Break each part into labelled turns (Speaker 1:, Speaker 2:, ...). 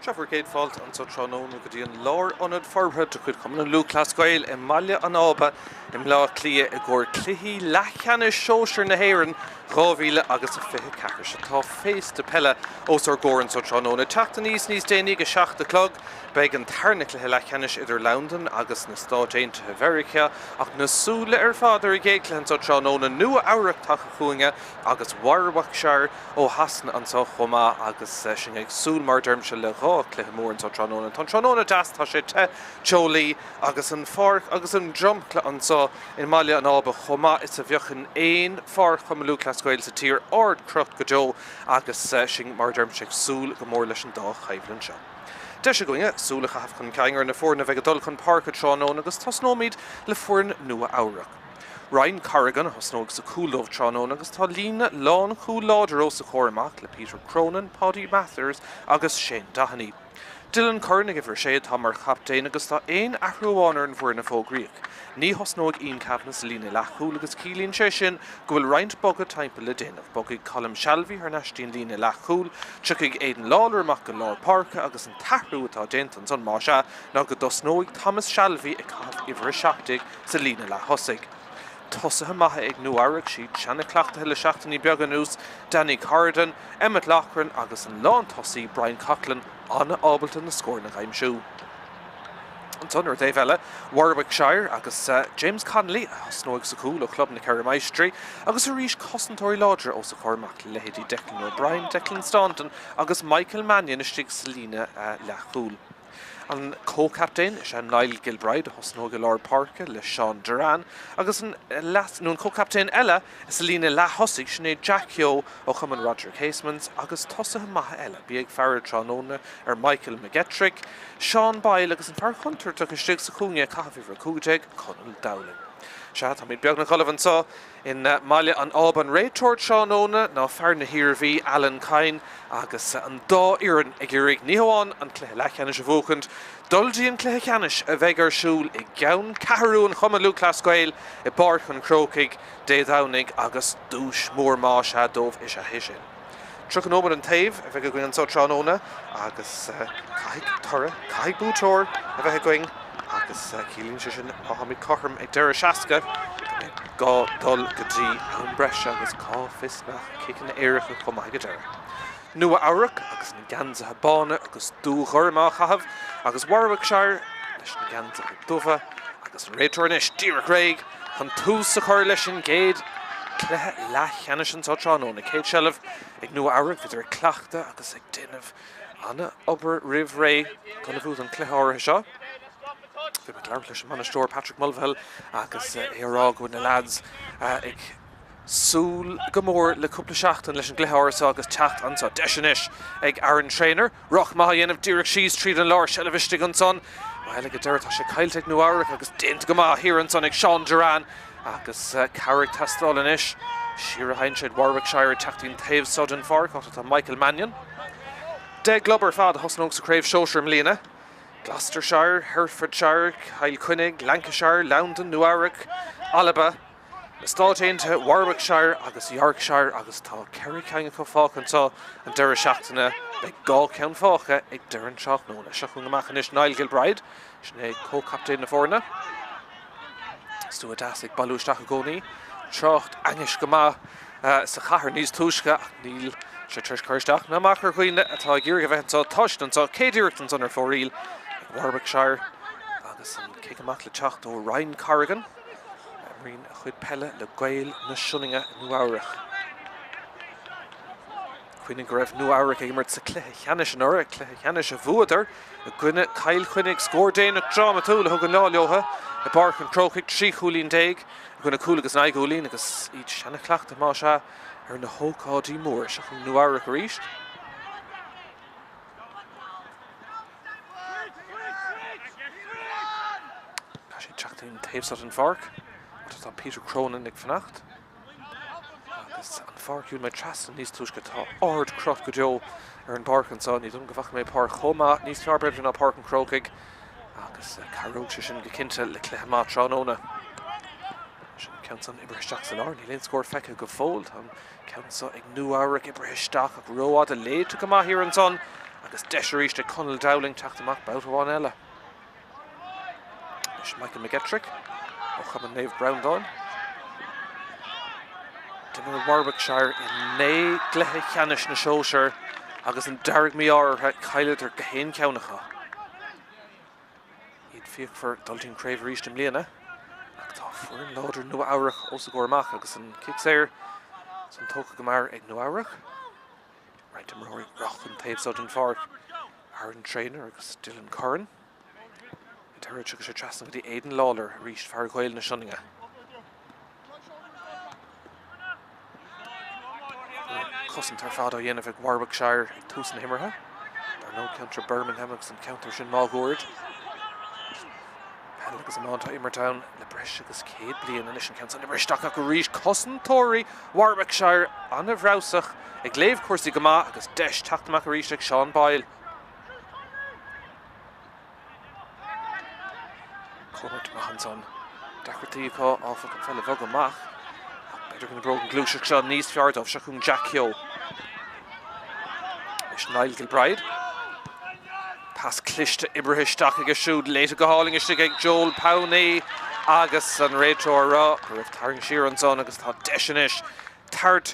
Speaker 1: Seo bhur gcéad fáilte anso tráthnóna go dtí an Lárionad Forbartha de chuid Chumann Lúthchleas Gael i mBaile an Ába i mBleá Cliath i gcomhair cluichí leathcheannais sóisir na hÉireann 2000 agus 24. Sea, tá féasta peile os ár gcomhair anso tráthnóna. Teacht aníos níos déanaí ag 7 a chlog beidh an tarna cluiche leathcheannais idir Londain agus na Stáit Aontaithe Mheiriceá ach na súile ar fad ar an gcéad chluiche anso tráthnóna, Nua Eabhrac tagtha chugainne agus Warwickshire ó Shasana anso chomh maith agus sinn ag súil, mar a deirimse, le dhá chluiche mór anso tráthnóna. Tá an tráthnóna deas, tá sé te, teolaí agus an pháirc agus an dromchla anso i mBaile an Ába chomh maith is a bheadh in aon pháirc Chumann Lúthchleas Gael sa tír, ardchrot go deo agus sinn, mar a deirimse, ag súil go mór leis an dá choimhlint seo. Deis againne súil a chaitheamh chun cinn ar na foirne a bheidh ag dul chun páirce tráthnóna agus tosnóimid le foireann Nua Eabhrac. Ryan Corrigan a thosnóidh sa chúl dóibh tráthnóna agus tá líne lánchúil láidir os a chomhair amach le Peter Cronin, Paudie Mathers agus Shane Doheny. Dylan Curran ag uimhir 6 atá mar chaptaen agus tá aon athrú amháin ar an bhfoireann a fógraíodh. Ní thosnóidh Ian Kavanagh sa líne leathchúil agus ciallaíonn sé sin go bhfuil roinnt bogadh timpeall le déanamh. Bogfaidh Colm Shalvey thar n-ais dtí an líne leathchúil, tiocfaidh Aidan Lawlor amach go lár páirce agus an t-athrú atá déanta ansan, más ea, ná go dtosnóidh Thomas Shalvey ag caitheamh uimhir 17 sa líne leath-thosaigh. Tosaithe maithe ag Nua Eabhrac, siad seana-chleachtaithe le seachtainí beaga anuas, Danny Corrigan, Emmet Loughran agus an lántosaí Brian Coughlan an-ábalta na scóranna a aimsiú. Ansan ar an dtaobh eile, Warwickshire agus James Connolly a thosnóidh sa chúl ó chlub na Ceithre Maistrí agus arís cosantóirí láidre os a chomhair amach le leithéidí Declan O'Brien, Declan Staunton agus Michael Mannion istigh sa líne leathchúil. An comhchaptaen is ea Niall Gilbride a thosnóidh i lár páirce le Seán Doran agus an leas nó an comhchaptaen eile sa líne leath-thosaigh, sin é Jack Keogh ó chumann Roger Casements agus tosaithe maithe eile. Bí ag faire tráthnóna ar Michael McGettrick, Seán Boyle agus an fear contúirteach istigh sa chúinne ag caitheamh uimhir 15, Conall Dowling. Sea, táimid beagnach ullamh anseo I mBaile an Ába an réiteoir tráthnóna ná fear na hIarmhí, Alan Kyne, agus an dá fhoireann ag iarraidh ní hamháin an cluiche leathcheannais a bhuachaint, dul dtí an cluiche ceannais a bheidh ar siúl i gceanncheathrú an Chumainn Lúthchleas Gael i bPáirc an Chrócaigh Dé Domhnaigh agus duais mhór más ea dóibh is ea é sin. 30 nóiméad an taobh a bheidh againn anseo tráthnóna agus caithfidh toradh, caithfidh buaiteoir a bheith againn agus ciallaíonn sé sin má tháimid cothrom ag deireadh 60 go mbeidh gá dul go dtí am breise agus cá bhfios nach ciceanna éirice chomh maith ag an deireadh. Nua Eabhrac agus na geansaithe bána agus dúghorm á chaitheamh agus Warwickshire leis na geansaithe dubha agus an réiteoir anois díreach réidh Chun tús a chur leis an gcéad chluiche leathcheannais anseo tráthnóna, céad seilbh ag Nua Eabhrac, bhíodar ag cleachtadh agus ag déanamh an-obair roimh ré ag ullmhú don chluiche áirithe seo. Bhí mé ag labhairt leis an mbainisteoir Patrick Mulvihill agus é ag rá go bhfuil na lads ag súil go mór le cúpla seachtain leis an gcluiche áirithe seo agus teacht anseo. Deis anois ag Aaron Traynor. Ruc maith á dhéanamh díreach síos tríd an lár, seilbh istigh ansan. Bhuel, ag an deireadh tá sé caillte ag Nua Eabhrac agus déanta go maith thiar ansan ag Seán Duran agus cabhair ag teastáil anois. Siar a théann siad Warwickshire ag teacht ón taobh so den pháirc, áit atá Michael Mannion. 10 gclub ar fad a thosnóidh sa chraobh shóisir i mbliana. Gloucestershire, Herefordshire, Cill Chainnigh, Lancashire, Londain, Nua Eabhrac, Alba. Na Stáit Aontaithe, Warwickshire agus Yorkshire agus tá 4 ceann acu fágtha anseo an deireadh seachtaine. Beidh 2 ceann fágtha ag deireadh an tráthnóna. Seo chugainn amach anois Niall Gilbride, sin é comhchaptaen na foirne. Stua deas ag bailiú isteach i gcónaí. Trácht ainnis go maith sa chathair níos túisce ach níl sé tar éis cur isteach ná amach ar dhaoine atá ag iarraidh a bheith anseo. Tá siad anseo. Céad iarracht ansan ar fóraoil ag Warwickshire agus an cic amach le teacht ó Ryan Corrigan. a imríonn a chuid peile le Gaeil na Sionainne i Nua Eabhrac. Cuimhnigh go raibh Nua Eabhrac ag imirt sa chluiche ceannais anuraidh, cluiche ceannais a bhuadar i gcoinne Chill Chainnigh. Scór déanach drámatúil a thug an lá leo i bPáirc an Chrócaigh, 13 chúilín i gcoinne cúl agus 9 gcúilín agus iad seana-chleachtaithe más ea ar na hócáidí móra. Seo chugainn Nua Eabhrac arís. Tá sé ag teacht ón taobh seo den pháirc. Tá Peter Cronin ag fanacht. Agus an pháirc shiúil mé trasna níos túisce. Tá ardchrot go deo ar an bpáirc anseo. Ní dóigh liom go bhfaca mé páirc chomh maith, níos fearr b'fhéidir ná Páirc an Chrócaigh. Agus cabhróidh sé sin go cinnte le cluiche maith tráthnóna. Sin an ceann san oibrithe isteach sa lár. Níl aon scór feicthe go fóill. Tá an ceann seo ag Nua Eabhrac oibrithe isteach ach rófhada léite go maith thiar ansan. Agus deis arís ag Conall Dowling teacht amach babhta amháin eile. Anois Michael McGettrick ó Chumann Naomh Breandán. D'imir Warwickshire i 9 gcluiche ceannais na sóisear agus an dearg-mhí-ádh orthu, chailleadar gach aon cheann acu. Iad fíochmhar dul dtí'n craobh arís i mbliana ach tá foireann láidir Nua Eabhrach os a gcomhair amach agus an cic saor san tógtha go mear ag Nua Eabhrach. Roinnt imreoirí ag rith an taobh so den pháirc, Aaron Traynor agus Dylan Curran. Ag deireadh tiocfaidh sé trasna go dtí Aidan Lawlor arís, fear Ghaeil na Sionainne. Cosaint ar fad á dhéanamh ag Warwickshire ag tús na himeartha. Dar ndóigh ceantar Birmingham agus an ceantar sin máguaird. Peil agus iomáint á imirt ann le breis agus 100 bliain anois an ceann san oibrithe isteach ach arís cosantóirí Warwickshire an-fheabhsach ag léamh cúrsaí go maith agus deis teacht amach arís ag Sean Boyle. Comhimirt maith ansan. Deacrachtaí acu, áfach, an pheil a bhogadh amach. Ach b'fhéidir go n-oibreoidh an ghluaiseacht seo níos fearr dóibh. Seo chugainn Jack Keogh. Anois Niall Gilbride. Pas cliste oibrithe isteach aige siúd, léite go hálainn istigh ag Joel Powney agus an réiteoir ag rá go raibh tarraingt siar ansan agus tá deis anois tabhairt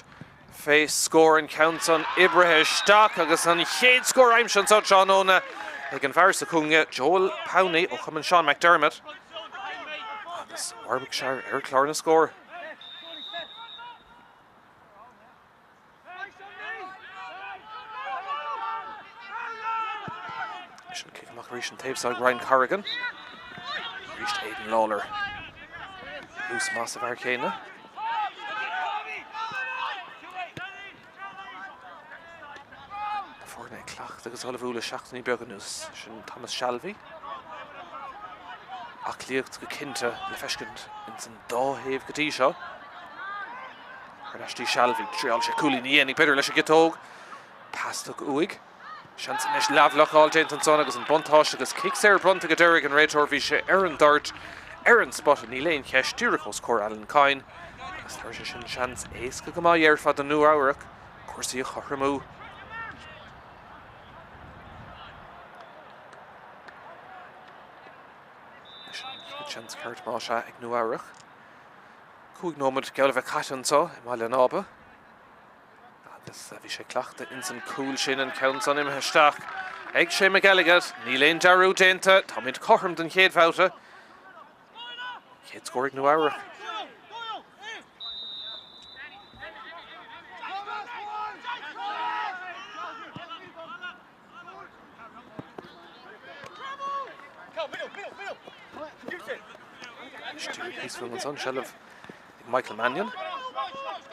Speaker 1: fé scór an ceann san oibrithe isteach agus an chéad scór aimsithe anso tráthnóna ag an bhfear sa chúinne, Joel Powney ó Chumann Seán McDermott agus Warwickshire ar chlár na scór. Sin cic amach arís an taobh seo ag Ryan Corrigan. Arís Aidan Lawlor. Luas maith sa bhfear céanna. Na foirne ag cleachtadh agus ullmhú le seachtainí beaga anuas. Sin Thomas Shalvey. Aclaíocht go cinnte le feiscint ins an dá thaobh go dtí seo. Thar n-ais dtí Shalvey. Triáil sé cúilín a dhéanamh b'fhéidir leis an gciotóg. Pas tugtha uaidh. Seans anois leathbhlocáil déanta ansan agus an buntáiste agus cic saor bronnta go deireadh ag an réiteoir. Bhí sé ar an dtoirt, ar an spota, níl aon cheist, díreach os comhair Alan Kyne agus tabharfaidh sé sin seans éasca go maith dhéarfá do Nua Eabhrac cúrsaí a chothromú. Anois an chéad seans ceart más ea ag Nua Eabhrac. 5 nóiméad geall a bheith caite anseo i mBaile an Ába. Agus bhí sé cleachta ins an cúl sin, an ceann san imithe isteach ag Shane McElligott. Níl aon dearúd déanta. Táimid cothrom don chéad bhabhta. Chéad scór ag Nua Eabhrac. Thíos fúm ansan, seilbh ag Michael Mannion.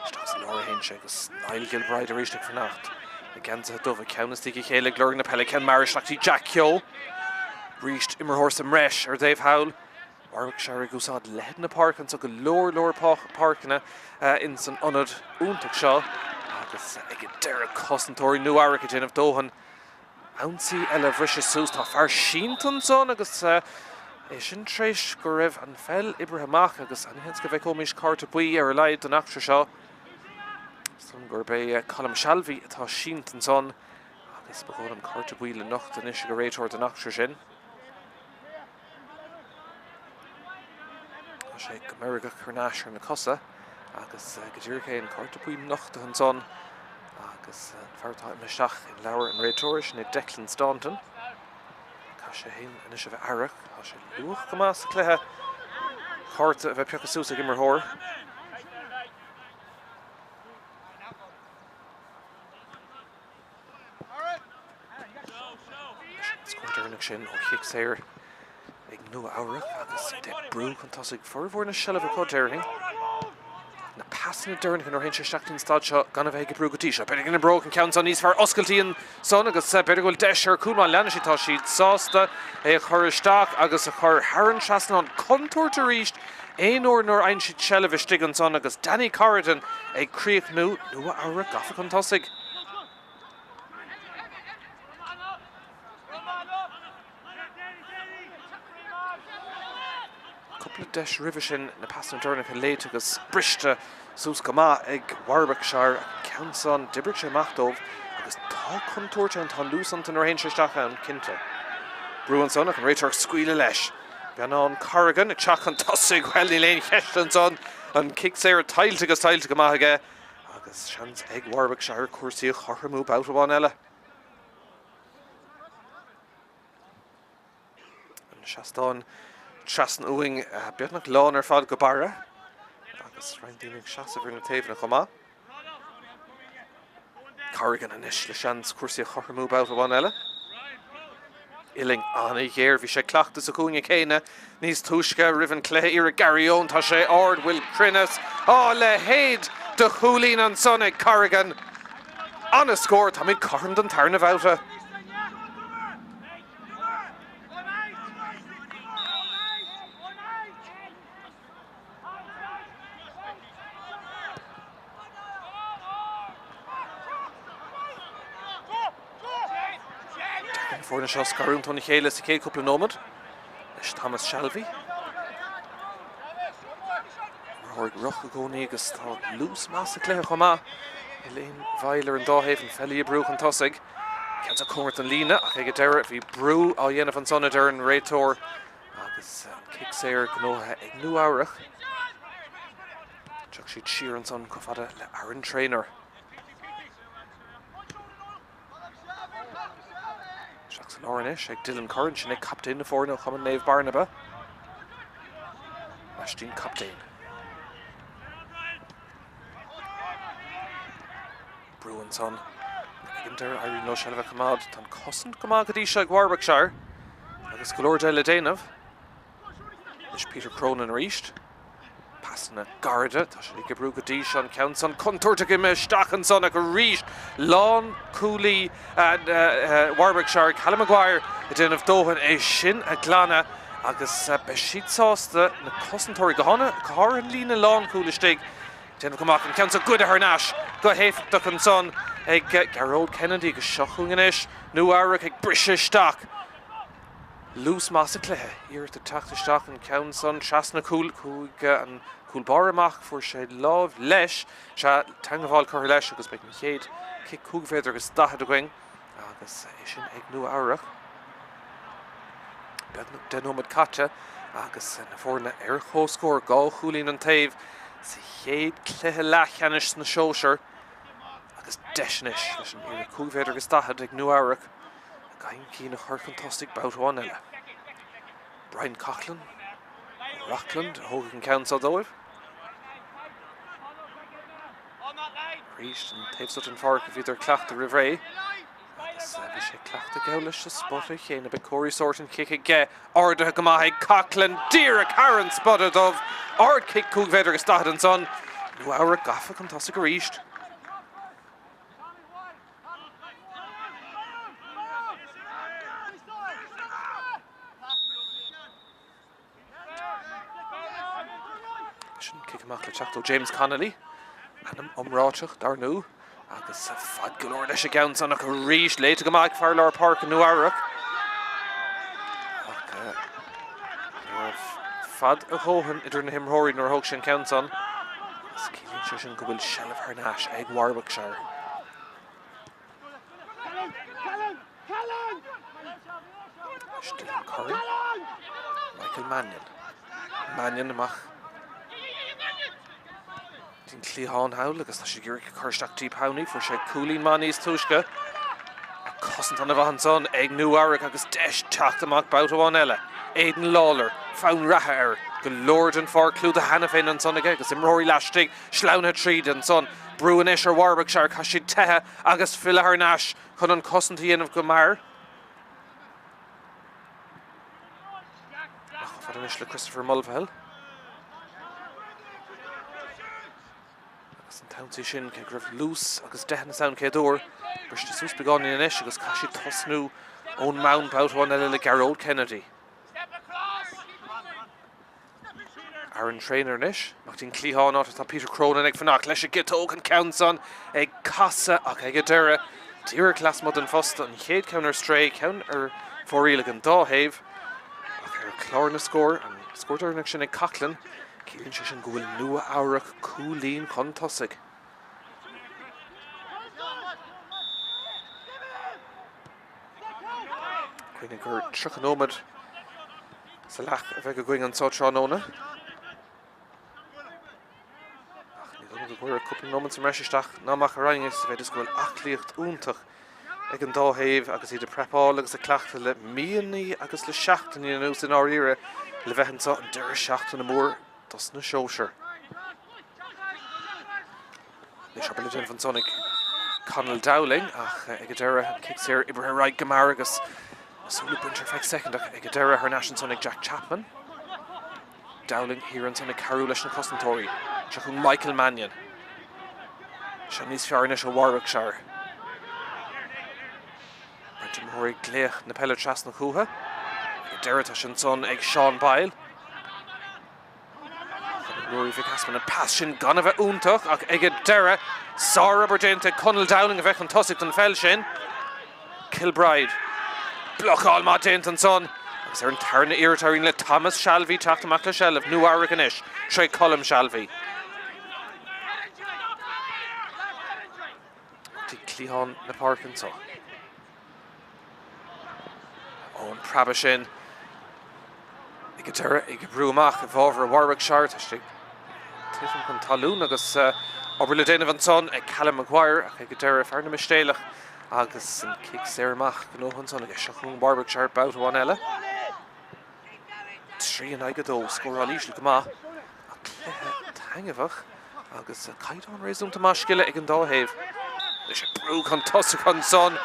Speaker 1: Isteach sa lár a théann sé agus Niall Gilbride arís ag fanacht. Na geansaithe dubha, ceann istigh a chéile ag lorg na peile, ceann mear isteach dtí Jack Keogh. Arís imreoir sa mbreis ar dtaobh thall. Warwickshire ag úsáid leithead na páirce anso, go leor leor páirceanna ins an ionad iontach seo agus ag an deireadh cosantóirí Nua Eabhrac ag déanamh dóthain ionsaí eile a bhriseadh suas. Tá fear sínte ansan agus é sin tar éis go raibh an pheil oibrithe amach agus an-sheans go bhfeicfimís cárta buí ar a laghad don eachtra seo. Is dóigh liom gurb é Colm Shalvey atá sínte ansan agus ba dhóigh liom cárta buí le nochtadh anois ag an réiteoir don eachtra sin. Tá sé go meirgeach thar n-ais ar na cosa agus go díreach é an cárta buí nochtaithe ansan agus an fear atá imithe isteach i leabhar an réiteora, sin é Declan Staunton. Caithfidh sé féin anois a bheith aireach, tá sé luath go maith sa chluiche cárta a bheith pioctha suas ag imreoir. Scór deireanach sin ó chic saor ag Nua Eabhrac agus iad ag brú chun tosaigh formhór na seilbhe acu, déarfainn. Na pasanna deireanacha nuair a théann sé isteach den staid seo gan a bheith ag brú go dtí seo. B'fhéidir go n-oibreoidh an ceann seo níos fearr oscailtí ansan agus b'fhéidir go bhfuil deis ar chúl má leanann siad. Tá siad sásta é a chur isteach agus a chur thar an trasnán. Contúirt arís aon uair nuair a fhaigheann siad seilbh istigh ansan agus Danny Corrigan ag críochnú Nua Eabhrac gafa chun tosaigh. Cúpla deis roimhe sin, na pasanna deireanacha léite agus briste suas go maith ag Warwickshire. An ceann san, d'oibrigh sé amach dóibh agus tá. Tá contúirt ann, tá luas iontu nuair a théann sé isteach ann, cinnte. Brú ansan ach an réiteoir ag scaoileadh leis. Breandán Corrigan ag teacht chun tosaigh, bhuel níl aon cheist ansan, an cic saor tuillte agus tuillte go maith aige agus seans ag Warwickshire cúrsaí a chothromú babhta amháin eile. An seastán trasna uainn beagnach lán ar fad go barra agus roinnt daoine ag seasamh ar na taobhanna chomh maith. Corrigan anois le seans cúrsaí a chothromú babhta amháin eile. Uillinn an-ghéar, bhí sé cleachta sa chúinne céanna níos túisce roimh an cluiche. Iarraidh Gary Owen, tá sé ard, bhfuil cruinneas á leithéid de chúilín ansan ag Corrigan. An-scór, táimid cothrom don tarna bhabhta. Deacair na foirne seo scarúint óna chéile sa chéad chúpla nóiméad. Leis Thomas Shelby. Imreoir ag rith i gcónaí agus tá luas maith sa chluiche chomh maith. Níl aon mhoill ar an dá thaobh an pheil a oibriú chun tosaigh. Ceann seo cóngarach don líne ach ag an deireadh bhí brú á dhéanamh ansan a deir an réiteoir agus an cic saor gnóthaithe ag Nua Eabhrac. Tiocfaidh siad siar ansan chomh fada le Aaron Traynor. Isteach sa lár anois ag Dylan Curran, sin é captaen na foirne ó Chumann Naomh Barnaba. Leaistín captaen. Brú ansan. Ag an deireadh éiríonn leo seilbh a choimeád. Tá an cosaint go maith go dtí seo ag Warwickshire agus go leor de le déanamh. Anois Peter Cronin arís. Pasanna gairide, tá siad ag oibriú go dtí seo an ceann san contúirteach imithe isteach ansan ach arís lánchúlaí Warwickshire, Callum Maguire ag déanamh dóthain é sin a ghlanadh agus beidh siad sásta na cosantóirí, go háirithe an líne lánchúil istigh, Déanamh go maith an ceann seo goidte thar n-ais go héifeachtach ansan ag Gearóid Kennedy agus seo chugainn anois Nua Eabhrac ag briseadh isteach. Luas maith sa chluiche. Iarracht ag teacht isteach an ceann san trasna cúil. Chuaigh an cúl báire amach, fuair sé lámh leis. Sea, teangabháil curtha leis agus beidh an chéad cic 5 mhéadar agus 40 againn. Agus é sin ag Nua Eabhrac. Beagnach 10 nóiméad caite agus na foirne ar comhscór, 2 chúilín an taobh sa chéad chluiche leathcheannais sna sóisir agus deis anois leis an iarraidh 5 mhéadar agus 40 ag Nua Eabhrac a gcainnín a chur chun tosaigh babhta amháin eile. Brian Coughlan ó Rockland a thógfaidh an ceann seo dóibh. Arís an taobh seo den pháirc a bhíodar ag cleachtadh roimh ré. Agus bhí sé ag cleachtadh geall leis sa spota chéanna. Beidh Corey Sort an chic aige ardaithe go maith ag Coughlan díreach thar an spota dubh. Ardchic 5 mhéadar agus 40 ansan. Nua Eabhrac gafa chun tosaigh arís. Sin cic amach le teacht ó James Connolly, ainm iomráiteach dar ndú, agus fad go leor leis an gceann san ach arís léite go maith ag fear lár páirce Nua Eabhrac. Ach ní raibh fad a dhóthain idir na himreoirí nuair a thóg sé an ceann san. Agus ciallaíonn sé sin go bhfuil seilbh thar n-ais ag Warwickshire. Dylan Curran, Michael Mannion. Mannion amach dtí'n cliathán thall agus tá sé ag iarraidh cur isteach dtí Powney. Fuair sé cúilín maith níos túisce. Cosaint an-mhaith ansan ag Nua Eabhrac agus deis teacht amach babhta amháin eile. Aidan Lawlor, fonn reatha air. Go leor den pháirc clúdaithe cheana féin ansan aige agus imreoirí laistigh sleamhnaithe tríd ansan. Brú anois ar Warwickshire, caithfidh siad teitheadh agus filleadh thar n-ais chun an chosaint a dhéanamh go mear. Amach chomh fada anois le Christopher Mulvihill. Agus an t-ionsaí sin, cé go raibh luas agus deitheanas ann chéad uair, briste suas beagáinín anois agus caithfidh siad tosnú ón mbonn babhta amháin eile le Gearóid Kennedy. Aaron Traynor anois. Amach dtí'n cliathán áit atá Peter Cronin ag fanacht leis an gciotóg, an ceann san ag casadh ach ag an deireadh díreach lasmuigh den phosta, an chéad cheann ar strae, ceann ar fóraoil ag an dá thaobh ach ar chlár na scór, an scór deireanach sin ag Coughlan, ciallaíonn sé sin go bhfuil Nua Eabhrac cúilín chun tosaigh. Cuimhnigh gur 30 nóiméad sa leath a bheidh againn anseo tráthnóna. Ach ní dóigh liom go gcuirfear cúpla nóiméad sa mbreis isteach ná amach ar aghaidh sa mhéid is go bhfuil aclaíocht iontach ag an dá thaobh agus iad ag prepáil agus ag cleachtadh le míonna agus le seachtainí anuas i ndáiríre le bheith anseo an deireadh seachtaine mór dos na sóisir. Anois obair le déanamh ansan ag Conall Dowling ach ag an deireadh an cic saor oibrithe ar aghaidh go mear agus na súile bainte ar feadh soicind ach ag an deireadh thar n-ais ansan ag Jack Chapman. Dowling thiar ansan ag cabhrú leis na cosantóirí. Seo chugainn Michael Mannion. Seo níos fearr anois ó Warwickshire. Brendan Moore ag glaoch na peile trasna chucu. Ag an deireadh tá sé ansan ag Sean Boyle. Ruairí Mhic Easmainn an pas sin gan a bheith iontach ach ag an deireadh sárobair déanta ag Conall Dowling a bheith chun tosaigh don pheil sin. Kilbride. Blocáil maith déanta ansan agus ar an tarna iarracht éiríonn le Thomas Shalvey teacht amach le seilbh. Nua Eabhrac anois tré Colm Shalvey. Dtí cliathán na páirce anseo. Ón preabadh sin ag an deireadh ag brú amach i bhfabhar Warwickshire. Tá sé ag titim chun talún agus obair le déanamh ansan ag Callum Maguire ach ag an deireadh fear na Mistéalach agus an cic saor amach gnóthaithe ansan aige. Seo chugainn Warwickshire babhta amháin eile. 3 in aghaidh 2, scóráil íseal go maith ach cluiche taitneamhach agus caighdeán réasúnta maith scile ag an dá thaobh. Anois ag brú chun tosaigh ansan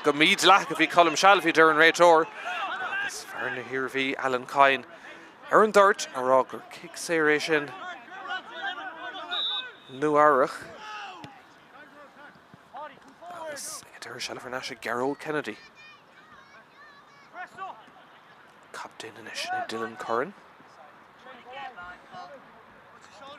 Speaker 1: go mídhleathach a bhí Colm Shalvey, deir an réiteoir, agus fear na hIarmhí, Alan Kyne, ar an dtoirt á rá gur cic saor é sin Nua Eabhrac. Agus ag an deireadh seilbh thar n-ais ag Gearóid Kennedy. Captaen anois é Dylan Curran.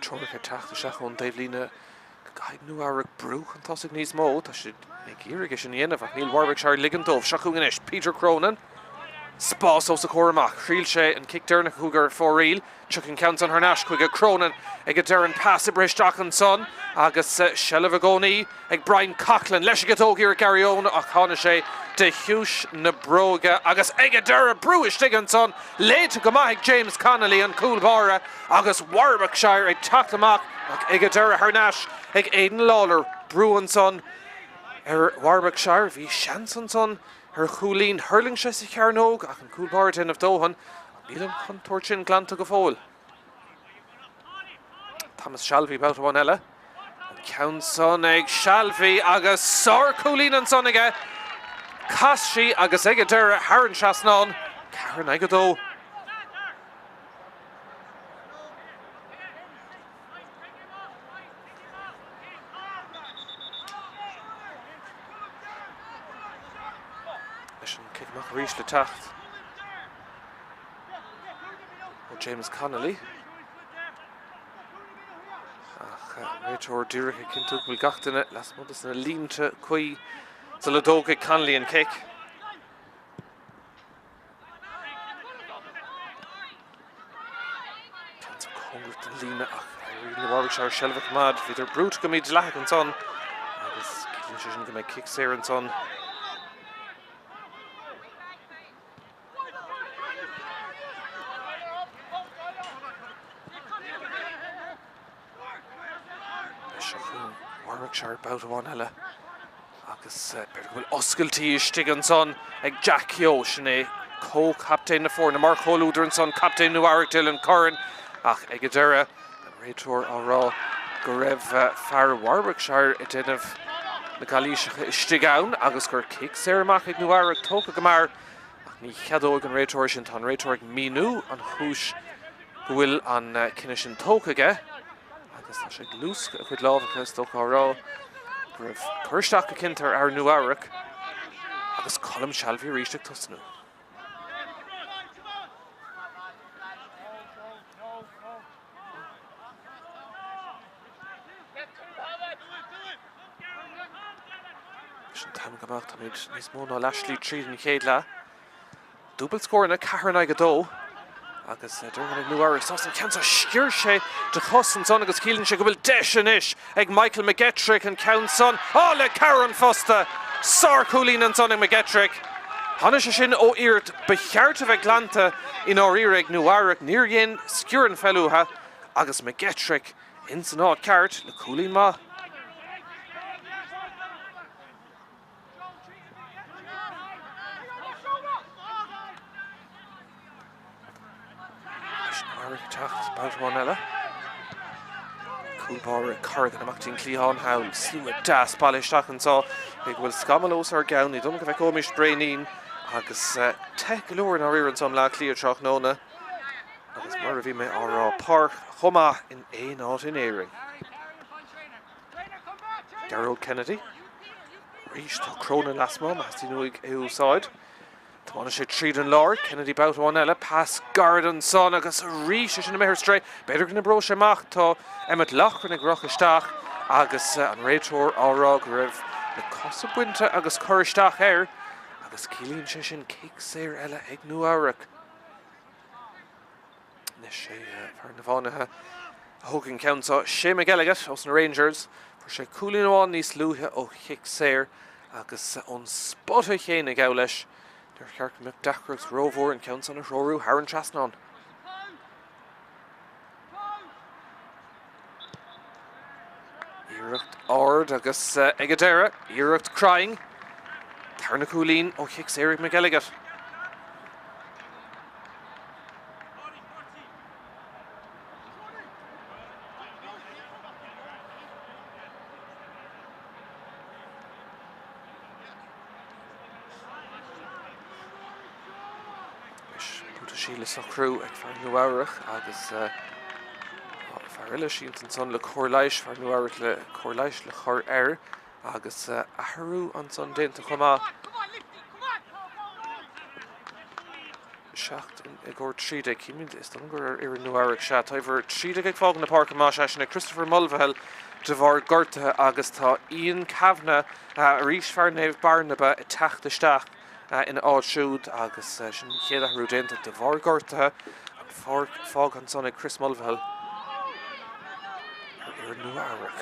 Speaker 1: Treoracha ag teacht isteach ón dtaobhlíne go gcaithfidh Nua Eabhrac brú chun tosaigh níos mó. Tá siad ag iarraidh é sin a dhéanamh ach níl Warwickshire ag ligean dóibh. Seo chugainn anois Peter Cronin. Spás os a chomhair amach. Thriail sé an cic deireanach a chuaigh ar fóraoil. Tiocfaidh an ceann san thar n-ais chuige Cronin ag an deireadh an pas oibrithe isteach ansan agus seilbh i gcónaí ag Brian Coughlan. Leis an gciotóg iarracht Gary Owen ach tháinig sé de chiumhais na bróige agus ag an deireadh brú istigh ansan léite go maith ag James Connolly an cúl báire agus Warwickshire ag teacht amach ach ag an deireadh thar n-ais ag Aidan Lawlor. Brú ansan ar Warwickshire. Bhí seans ansan ar chúilín. Thuirling sé sa chearnóg ach an cúl báire ag déanamh dóthain. Níl an chontúirt sin glanta go fóill. Thomas Shalvey babhta amháin eile. An ceann san ag Shalvey agus sárchúilín ansan aige. Chas sí agus ag an deireadh thar an trasnán. 4 in aghaidh 2. Leis an cic amach arís le teacht ó James Connolly. Ach réiteoir díreach ag cinntiú go bhfuil gach duine lasmuigh de na línte cuí sula dtógfaidh Connolly an cic. Ceann san cóngarach don líne ach éiríonn le Warwickshire seilbh a choimeád. Bhíodar brúite go mídhleathach ansan agus ciallaíonn sé sin go mbeidh cic saor ansan. Seo chugainn Warwickshire babhta amháin eile agus b'fhéidir go bhfuil oscailtí istigh ansan ag Jack Keogh, sin é comhchaptaen na foirne mar chomhluadar ansan, captaen Nua Eabhrac Dylan Curran ach ag an deireadh an réiteoir á rá go raibh fear Warwickshire ag déanamh na gcalaoiseacha istigh ann agus gur cic saor amach ag Nua Eabhrac tógtha go mear ach ní cheadóidh an réiteoir sin, tá an réiteoir ag míniú an chúis go bhfuil an cinneadh sin tógtha aige agus tá sé ag luascadh a chuid lámhacha, is dócha, á rá go raibh cur isteach go cinnte ar fhear Nua Eabhrac agus Colm Shalvey arís ag tosnú. Leis an t-am go mbeadh táimid níos mó ná leathshlí tríd an chéad leath. Dúbailt scóranna, 4 in aghaidh 2 agus déarfainn ag Nua Eabhrac sásta an ceann seo. Sciorr sé de chos ansan agus ciallaíonn sé go bhfuil deis anois ag Michael McGettrick an ceann san. Á, le cabhair an phosta! Sárchúilín ansan ag McGettrick. Tháinig sé sin ó iarracht ba cheart a bheith glanta i ndáiríre ag Nua Eabhrac. Níor dhein, sciorr an pheil uathu agus McGettrick ins an áit ceart le cúilín maith. Anois Nua Eabhrac ag teacht babhta amháin eile. Cúl báire Corrigan amach dtí an cliathán thall. Slua deas bailithe isteach anseo. Cé go bhfuil scamall os ár gceann, ní dóigh liom go bhfeiceoimis braoinín agus te go leor i ndáiríre anseo i mBleá Cliath tráthnóna. Agus mar a bhí mé á rá, páirc chomh maith in aon áit in Éirinn. Gearóid Kennedy. Arís tá Cronin lasmuigh, má theastaíonn uaidh é a úsáid. Tiomáineann sé tríd an lár, Kennedy babhta amháin eile, pas gairid ansan agus arís é sin imithe ar strae. B'fhéidir go n-oibreoidh sé amach, tá Emmet Loughran ag rith isteach agus an réiteoir á rá go raibh na cosa bainte agus cur isteach air agus ciallaíonn sé sin cic saor eile ag Nua Eabhrac. Anois é fear na bhFánaithe a thóg an ceann seo, Shea McElligott ós na Rangers. Fuair sé cúilín amháin níos luaithe ó chic saor agus ón spota chéanna gabh leis. Níor cheart go mbeadh deacracht rómhór an ceann san a threorú thar an trasnán. Iarracht ard agus ag an deireadh, iarracht cruinn. Tarna cúilín ó chic saor ag McElligott. Anois buataisí le socrú ag fear Nua Eabhrach agus tá fear eile sínte ansan le cóir leighis, fear Nua Eabhrach le cóir leighis le cur air agus athrú ansan déanta chomh maith. 7 i gcomhair 13. Címid, is dóigh liom gur ar fhoireann Nua Eabhrac, sea, tá uimhir 13 ag fágáil na páirce más ea, sin é Christopher Mulvihill de bharr gortaithe agus tá Ian Kavanagh, arís fear Naomh Barnaba, ag teacht isteach ina áit siúd agus sin an chéad athrú déanta de bharr gortaithe. An pháirc fágtha ansan ag Chris Mulvihill ar fhoireann Nua Eabhrac.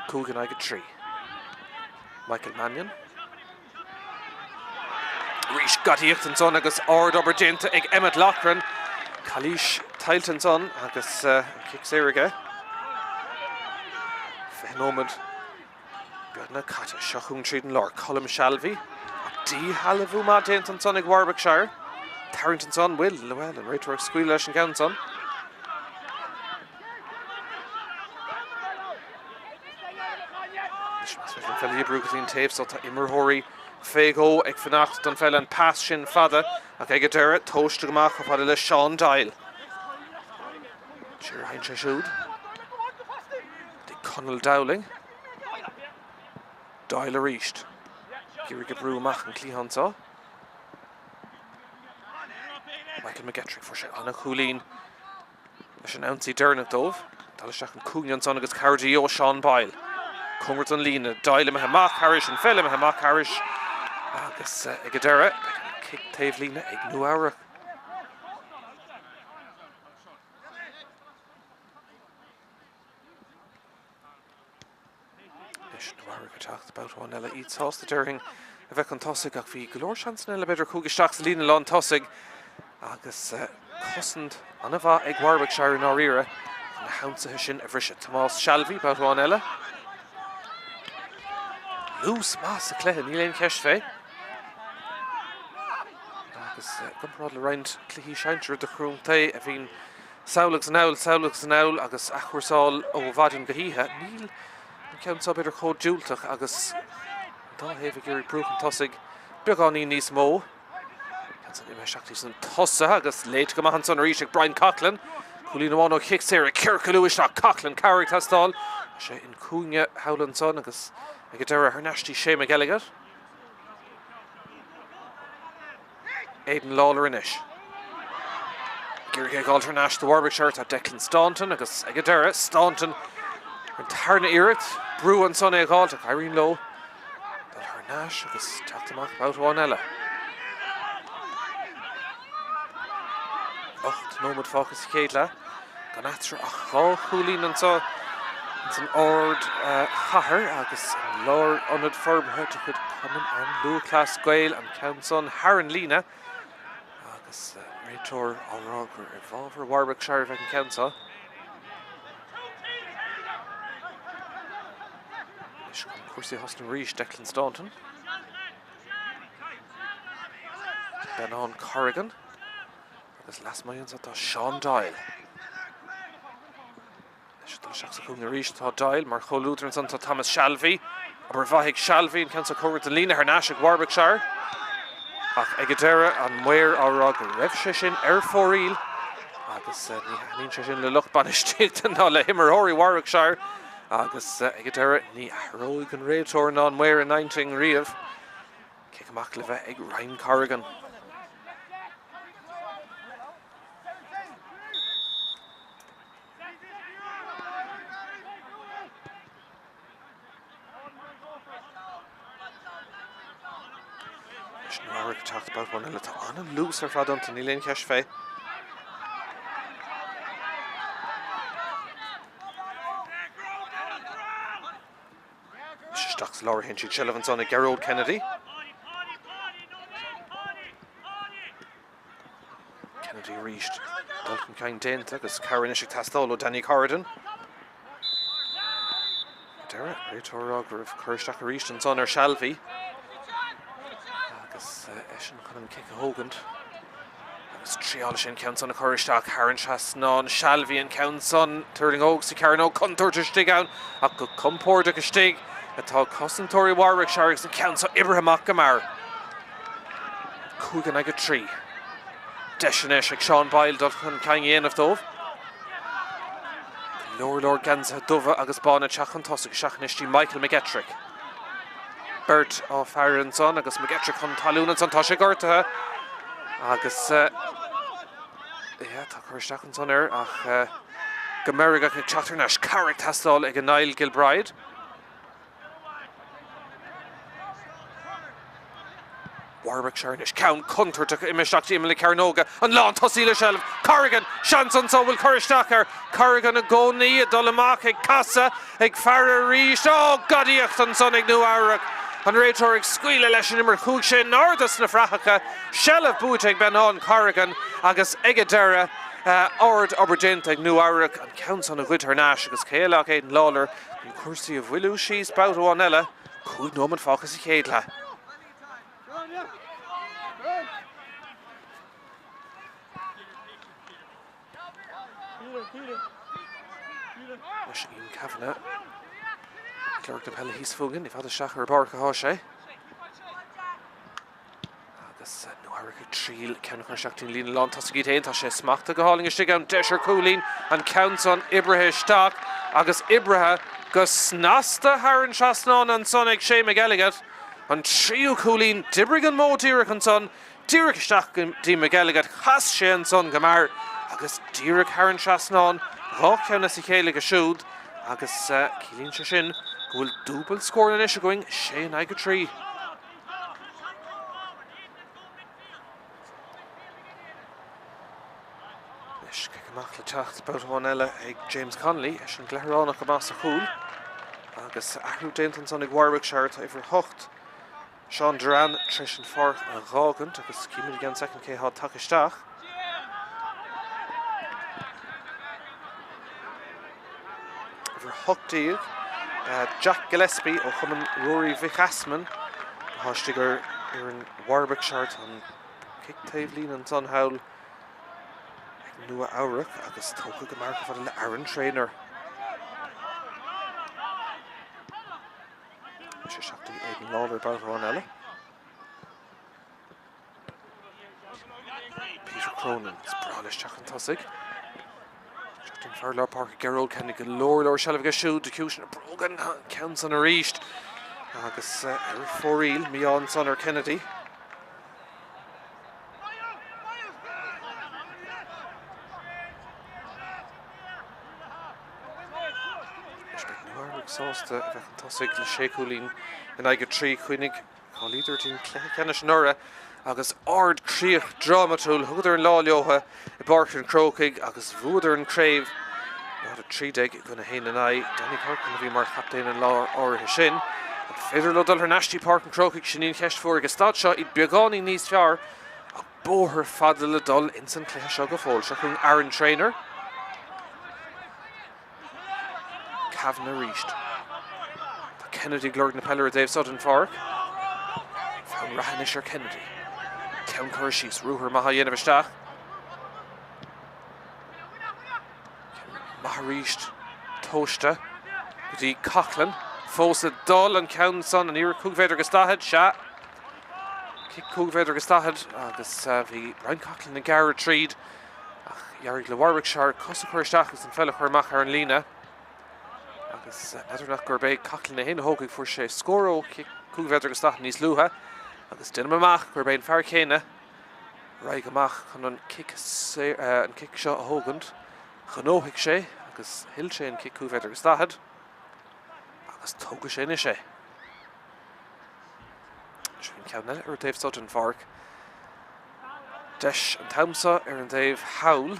Speaker 1: 5 in aghaidh 3. Michael Mannion. Arís gadaíocht ansan agus ard-obair déanta ag Emmet Loughran. Calaois tuillte ansan agus an cic saor aige. 20 nóiméad beagnach caite. Seo chugainn tríd an lár. Colm Shalvey. Díshealbhú maith déanta ansan ag Warwickshire. Tarraingt ansan. Bhfuil, bhuel, an réiteoir ag scaoileadh leis an gceann san. Anois más féidir an pheil a oibriú go dtí an taobh so tá imreoirí fé dhó ag fanacht don pheil, an pas sin fada ach ag an deireadh tomhaiste go maith chomh fada le Seán Doyle. Siar a théann sé siúd. Dtí Conall Dowling. Doyle arís. Ag iarraidh oibriú amach an cliathán so. Michael McGettrick fuair sé an-chúilín. Leis an ionsaí deireanach dóibh, dul isteach an cúinne ansan agus cabhair de dhíth ó Seán Boyle. Cóngarach don líne, Doyle imithe amach thairis, an pheil imithe amach thairis agus ag an deireadh beidh an cic taobhlíne ag Nua Eabhrac. Anois Nua Eabhrac ag teacht babhta amháin eile, iad sásta déarfainn a bheith chun tosaigh ach bhí go leor seansanna eile b'fhéidir a chuaigh isteach sa líne lán tosaigh agus cosaint an-mhaith ag Warwickshire i ndáiríre chun na hionsaithe sin a bhriseadh. Tomás Shalvey babhta amháin eile. Luas maith sa chluiche, níl aon cheist fé. Agus i gcomparáid le roinnt cluichí sinsear idirchontae a bhíonn Sall agus anall, sall agus anall agus athchúrsáil ó mhaidin go hoíche. Níl an ceann seo b'fhéidir chomh diúltach agus an dá thaobh ag iarraidh brú chun tosaigh beagáinín níos mó. Ceann san imithe isteach leis na tosaithe agus léite go maith ansan arís ag Brian Coughlan. Cúilín amháin ó chic saor ag ciorcalú isteach Coughlan, cabhair ag teastáil. Tá sé in cúinne thall ansan agus ag an deireadh thar n-ais dtí Shea McElligott. Aidan Lawlor anois. Ag iarraidh é a fháil thar n-ais do Warwickshire tá Declan Staunton agus ag an deireadh Staunton ar an tarna iarracht. Brú ansan é a fháil ach éiríonn leo dul thar n-ais agus teacht amach babhta amháin eile. 8 nóiméad fágtha sa chéad leath. Gan eatarthu ach dhá chúilín anseo. Ins an ardchathair agus an lárionad forbartha de chuid Chumann an Lúthchleas Gael, an ceann san thar an líne agus an réiteoir á rá gur i bhfabhar Warwickshire a bheidh an ceann seo. Anois chun cúrsaí a thosnú arís, Declan Staunton. Beanán Corrigan agus lasmuigh anso tá Sean Doyle. Leis an dul isteach sa chúinne arís tá Doyle mar chomhluadar ansan tá Thomas Shalvey. Obair mhaith ag Shalvey an ceann seo cóngarach don líne thar n-ais ag Warwickshire. Ach ag an deireadh an maor á rá go raibh sé sin ar fóraoil agus ní thaitníonn sé sin le lucht bainistíochta ná le himreoirí Warwickshire agus ag an deireadh ní athróidh an réiteoir ná an maor a n-intinn riamh. Cic amach le bheith ag Ryan Corrigan. Anois Nua Eabhrac ag teacht babhta amháin eile. Tá an-luas ar fad iontu, níl aon cheist fé. Anois isteach sa lár a théann siad. Seilbh ansan ag Gearóid Kennedy. Kennedy arís. Dul chun cinn déanta agus cabhair anois ag teastáil ó Danny Corrigan. Deireadh, réiteoir ag rá go raibh cur isteach arís ansan ar Shalvey. Agus eisean chun an cic a thógaint. Agus triáil sé an ceann san a chur isteach thar an trasnán. Shalvey an ceann san, tuirlingeoidh sa chearnóg, contúirt istigh ann ach go compordach istigh atá cosantóirí Warwickshire agus an ceann seo oibrithe amach go mear. 5 in aghaidh 3. Deis anois ag Sean Boyle dul chun cinn a dhéanamh dóibh. Go leor leor geansaithe dubha agus bána ag teacht chun tosaigh isteach anois dtí Michael McGettrick. Beirt á faire ansan agus McGettrick chun talún ansan. Tá sé gortaithe agus yeah, tá cur isteach ansan air ach go meirgeach ag teacht thar n-ais. Cabhair ag teastáil ag Niall Gilbride. Warwickshire anois, ceann contúirteach imithe isteach dtí imeall na cearnóige, an lántosaí le seilbh, Corrigan, seans anso, bhfuil cur isteach air, Corrigan i gcónaí ag dul amach, ag casadh, ag faire arís, ó, gadaíocht ansan ag Nua Eabhrac, an réiteoir ag scaoileadh leis an imirt, chuaigh sé in airde sna fraitheacha, seilbh buaite ag Beanán Corrigan agus ag an deireadh, ard obair déanta ag Nua Eabhrac, an ceann san a ghoid thar n-ais agus cé eile ach Aidan Lawlor, Chun cúrsaí a mhoilliú síos babhta amháin eile, 5 nóiméad fágtha sa chéad leath. Anois Ian Kavanagh ag lorg na peile thíos fúinn, i bhfad isteach ar an bpáirc atá sé. Agus Nua Eabhrac ag triail ceann a chur isteach dtí'n líne lán tosaigh iad féin. Tá sé smachtaithe go hálainn istigh ann. Deis ar chúilín, an ceann san oibrithe isteach agus oibrithe go snasta thar an trasnán ansan ag Shane McElligott. An tríú cúilín, d'oibrigh an modh díreach ansan, díreach isteach go dtí McElligott, chas sé ansan go mear agus díreach thar an trasnán, 2 cheann as a chéile aige siúd agus ciallaíonn sé sin go bhfuil dúbailt scór anois againn, 6 in aghaidh 3. Anois, cic amach le teacht babhta amháin eile ag James Connolly, eisean gleathránach amach sa chúl. Agus athrú déanta ansan ag Warwickshire, tá uimhir 8, Seán Duran, tar éis an pháirc a dh'fhágaint agus címid i gceann soicind cé atá tagtha isteach. Uimhir 18, Jack Gillespie ó Chumann Ruairí Mhic Easmainn atá istigh ar fhoireann Warwickshire. Tá an cic taobh líne ansan thall ag Nua Eabhrac agus tógtha go mear chomh fada le Aaron Traynor. Sé 17 Aidan Lawlor babhta amháin eile. Peter Cronin, is breá leis teacht chun tosaigh. Isteach don fear lár páirce Gearóid Kennedy, go leor leor seilbh aige siúd, ciumhais na bróga an ceann san arís. Agus ar fóraoil, mí-ádh ansan ar Kennedy. Anois beidh Nua Eabhrac sásta a bheith chun tosaigh le sé chúilín in aghaidh 3. Cuimhnigh, Cháilíodar don chluiche ceannais anuraidh agus ardchríoch drámatúil. Thugadar an lá leo i bPáirc an Chrócaigh agus bhuadar an chraobh. 0-13 i gcoinne 1 in aghaidh. Danny Corcoran a bhí mar chaptaen an lá áirithe sin. An féidir leo dul thar n-ais dtí Páirc an Chrócaigh? Sin í an cheist mhór. Ag an staid seo, iad beagáinín níos fearr ach bóthar fada le dul ins an cluiche seo go fóill. Seo chugainn Aaron Traynor. Kavanagh arís. Tá Kennedy ag lorg na peile ar an dtaobh seo den pháirc. Fonn reatha anois ar Kennedy. Ceann curtha síos, ruathar maith á dhéanamh isteach. Ceann maith arís tomhaiste go dtí Coughlan. Fós ag dul an ceann san, an iarraidh 5 mhéadar agus 40, sea. Cic 5 mhéadar agus 40 agus bhí Brian Coughlan ag gearradh tríd ach d'éirigh le Warwickshire cos a chur isteach agus an pheil a chur amach thar an líne. Agus n'fheadar nach gurb é Coughlan é féin a thógfaidh, fuair sé scór ó chic 5 mhéadar agus 40 níos luaithe agus déanaim amach gurb é an fear céanna a raghaidh amach chun an cic an cic seo a thógaint. Ghnóthaigh sé agus thuill sé an cic 5 mhéadar agus 40 agus tógfaidh sé anois é. Seo an ceann eile ar an taobh seo den pháirc. Deis an t-am seo ar an dtaobh thall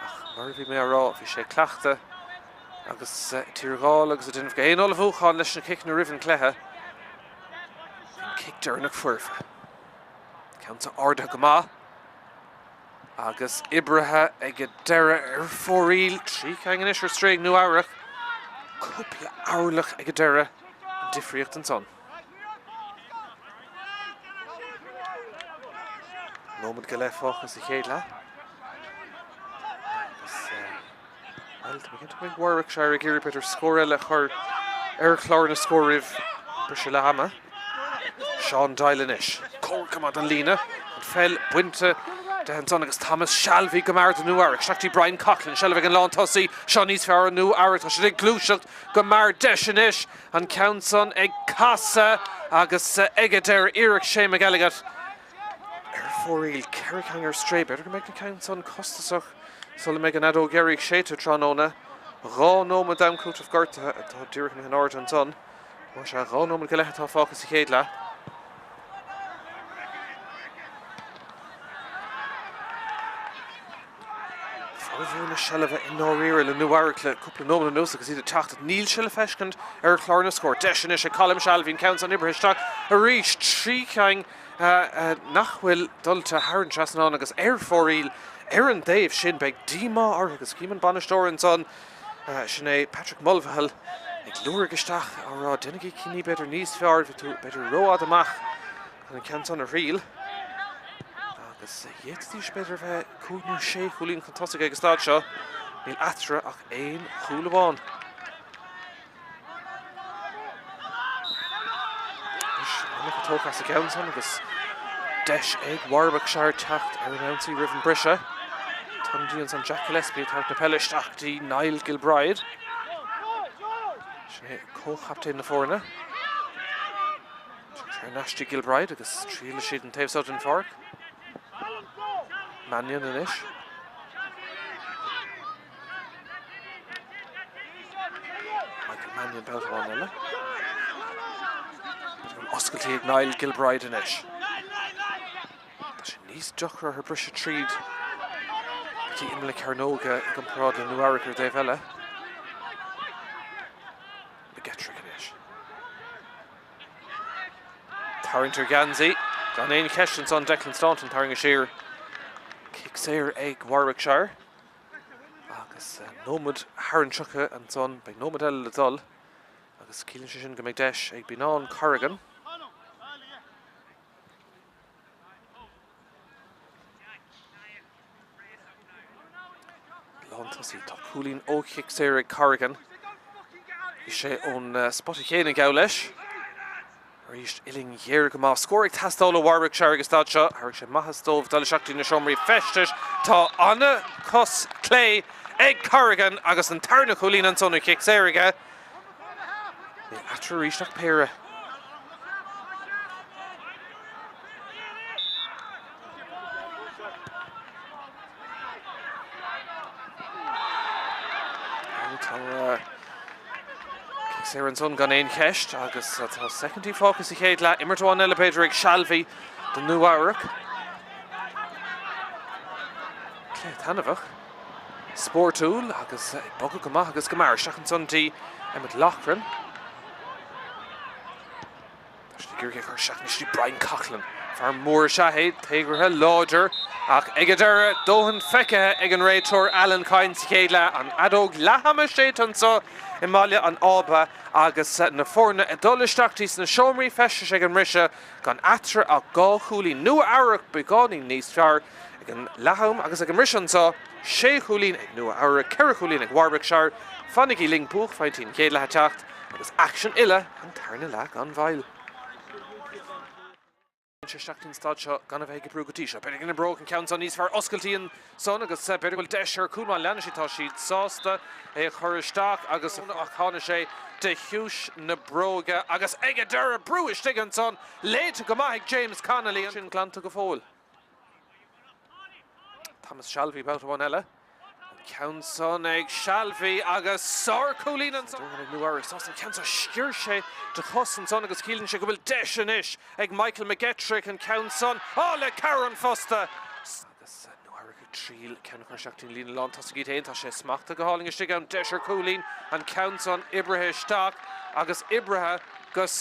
Speaker 1: ach mar a bhí mé á rá bhí sé cleachta agus ag tiargáil agus ag déanamh gach aon ullmhúchán leis na ciceanna roimh an cluiche. Bhí an cic deireanach foirfe. Ceann seo ardaithe go maith agus oibrithe ag an deireadh ar fóraoil. 3 cheann anois ar strae ag Nua Eabhrac. Cúpla orlach ag an deireadh an difríocht ansan. Nóiméad go leith fágtha sa chéad leath. Agus bhuel, tá mé cinnte go mbeidh Warwickshire ag iarraidh b'fhéidir scór eile a chur ar chlár na scór roimh briseadh leath ama. Sean Doyle anois. Cóngarach go maith don líne. An pheil bainte de ansan agus Thomas Shalvey go mear do Nua Eabhrac. Isteach dtí Brian Coughlan. Seilbh ag an lántosaí. Seo níos fearr ó Nua Eabhrac. Tá siad ag gluaiseacht go mear. Deis anois. An ceann san ag casadh agus ag an deireadh iarracht Shane McElligott ar fóraoil. 4 cheann ar strae. B'fhéidir go mbeidh na ceann san costasach sula mbeidh an fheadóg dheiridh séidte tráthnóna. 2 nóiméad d'am cúitimh gortaithe atá díreach imithe in airde ansan. Mar sea, 2 nóiméad go leith atá fágtha sa chéad leath. Formhór na seilbhe i ndáiríre le Nua Eabhrac le cúpla nóiméad anuas agus iad ag teacht. Níl sé le feiscint ar chlár na scór. Deis anois ag Colm Shalvey an ceann san oibrithe isteach arís. 3 cheann nach bhfuil dulta thar an trasnán agus ar fóraoil ar an dtaobh sin. Beidh díomá orthu agus cím an bainisteoir ansan, sin é Patrick Mulvihill, ag liúirigh isteach á rá déanaigí cinní b'fhéidir níos fearr, bhí tú b'fhéidir rófhada amach chun an ceann san a thriail. Agus d'fhéadfaidís b'fhéidir a bheith 5 nó 6 chúilín chun tosaigh ag an staid seo. Níl eatarthu ach aon chúl amháin. Anois, an tógtha as an gceann san agus deis ag Warwickshire teacht ar an ionsaí roimh an briseadh. Tunnedy ansan Jack Gillespie ag tabhairt na peile isteach go dtí Niall Gilbride. Sin é comhchaptaen na foirne. Thar n-ais dtí Gilbride agus triailfidh siad an taobh seo den pháirc. Mannion anois. Michael Mannion babhta amháin eile. Oscailtí ag Niall Gilbride anois. Tá sé níos deacra orthu briseadh tríd go dtí imeall na cearnóige i gcomparáid le Nua Eabhrac ar an dtaobh eile. McGettrick anois. Tarraingt ar gheansaí, gan aon cheist ansan Declan Staunton tarraingthe siar. Cic saor ag Warwickshire. Agus nóiméad thar an 30 ansan, beidh nóiméad eile le dul agus ciallaíonn sé sin go mbeidh deis ag Beenán Corrigan. Lántosaí, tá cúilín ó chic saor ag Corrigan. Bhí sé ón spota chéanna geall leis. Arís uillinn ghéar go maith. Scór ag teastáil ó Warwickshire ag an staid seo. Thairg sé maitheas dóibh dul isteach dtí na seomraí feistis. Tá an-chos clé ag Corrigan agus an tarna cúilín ansan ó chic saor aige. Níl eatarthu arís ach péire. Tá cic saor ansan gan aon cheist agus tá soicindí fágtha sa chéad leath. Imirt amháin eile b'fhéidir ag Shalvey do Nua Eabhrac. Cluiche taitneamhach. spórtúil agus ag bogadh go maith agus go mear. Isteach ansan dtí Emmet Loughran. Tá siad ag iarraidh é a chur isteach anois dtí Brian Coughlan. Fear mór is ea é, téagartha, láidir, ach ag an deireadh, dóthain feicthe ag an réiteoir Alan Kyne sa chéad leath. An fheadóg leath-ama séidte anseo i mBaile an Ába agus na foirne ag dul isteach dtí sna seomraí feistis ag an mbriseadh gan eatarthu ach 2 chúilín. Nua-Eabhrac beagáinín níos fearr ag an leath-am agus ag an mbriseadh anseo, 6 chúilín ag Nua-Eabhrac, 4 chúilín ag Warwickshire. Fanaigí linn, buaicphointí an chéad leath ag teacht agus aicsean uile an tarna leath gan mhoill. Sé isteach den staid seo gan a bheith ag oibriú go dtí seo. B'fhéidir go n-oibreoidh an ceann seo níos fearr. Oscailtí ansan agus b'fhéidir go bhfuil deis ar chúl má leanann siad. Tá siad sásta é a chur isteach agus ach tháinig sé de chiumhais na bróige agus ag an deireadh brú istigh ansan. Léite go maith ag James Connolly. Sin glanta go fóill. Thomas Shalvey babhta amháin eile. An ceann san ag Shalvey agus sárchúilín ansan. Ag Nua-Eabhrac sásta an ceann seo sciorr sé de chos ansan agus ciallaíonn sé go bhfuil deis anois ag Michael McGettrick an ceann san á le cabhair an phosta. Agus Nua-Eabhrac ag triail ceann a chur isteach dtí'n líne lán tosaigh iad féin. Tá sé smachtaithe go hálainn istigh ann. Deis ar chúilín an ceann san oibrithe isteach agus oibrithe go.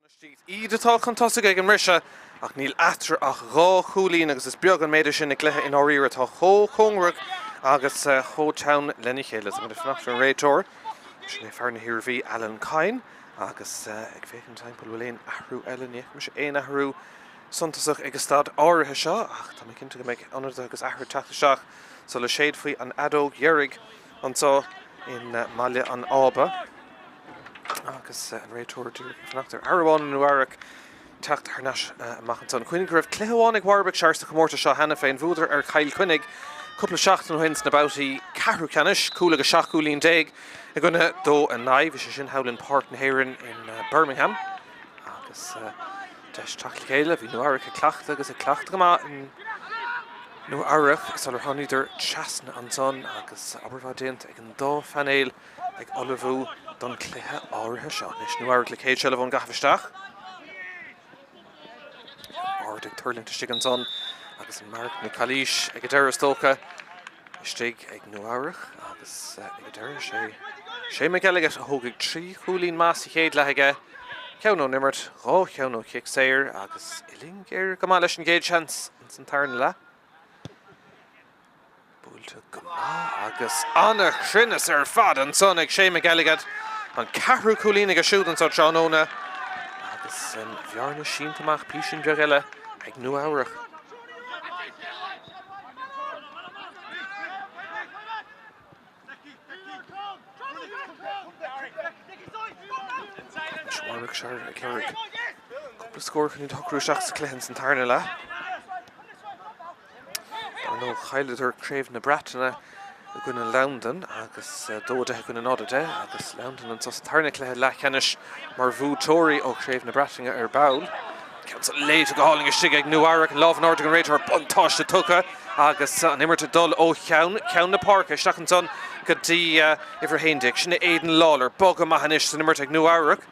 Speaker 1: Iad atá chun tosaigh ag an mbriseadh ach níl eatarthu ach dhá chúilín agus is beag an méid é sin i gcluiche i ndáiríre atá chomh cóngarach agus chomh teann lena chéile. Táimid ag fanacht ar an réiteoir, sin é fear na hIarmhí, Alan Kyne, agus ag féachaint timpeall bhfuil aon athrú eile, ní fheic mise aon athrú suntasach ag an staid áirithe seo ach tá mé cinnte go mbeidh ionadaithe agus athruithe ag teacht isteach sula séidfí an fheadóg dheiridh anseo i mBaile an Ába. Agus an réiteoir díreach ag fanacht ar fhear amháin i Nua Eabhrac teacht thar n-ais amach ansan. Cuimhnigh go raibh cluiche amháin ag Warwickshire sa chomórtas seo cheana féin. Bhuadar ar Chill Chainnigh cúpla seachtain ó shin sna babhtaí ceathrú ceannais, cúl agus 17 cúilín i gcoinne dó a n-aghaidh. Bhí sé sin thall in Páirc na hÉireann in Birmingham. Agus deis teacht le chéile, bhí Nua Eabhrac ag cleachtadh agus ag cleachtadh go maith in Nua Eabhrac sular tháinigdar trasna ansan agus obair mhaith déanta ag an dá phainéal ag ullmhú don chluiche áirithe seo. Anois Nua Eabhrac le chéad seilbh ón gcaitheamh isteach. Ard ag tuirlingt istigh ansan agus an marc nó calaois ag an deireadh is dócha istigh ag Nua Eabhrac agus ag an deireadh sé Shane McElligott a thógfaidh 3 chúilín maith sa chéad leath aige, ceann ón imirt, dhá cheann ó chic saor agus uillinn ghéar go maith leis an gcéad seans ins an tarna leath. Buailte go maith agus an-chruinneas ar fad ansan ag Shane McElligott. An ceathrú cúilín aige siúd anso tráthnóna agus an bhearna sínte amach písín beag eile ag Nua Eabhrac. Anois Warwickshire ag lorg cúpla scór chun iad a shocrú isteach sa chluiche ins an tarna leath. Dar ndóigh chailleadar Craobh na Breataine i gcoinne Londain agus 2-10 i gcoinne 0-10 agus Londain anso sa tarna cluiche leathcheannais mar bhuaiteoirí ó Chraobh na Breataine ar ball. Ceann seo léite go hálainn istigh ag Nua Eabhrac, an lámh in airde ag an réiteoir, buntáiste tugtha agus an imirt ag dul ó cheann ceann na páirce isteach ansan go dtí uimhir 11. Sin é Aidan Lawlor. Bogadh maith anois san imirt ag Nua Eabhrac.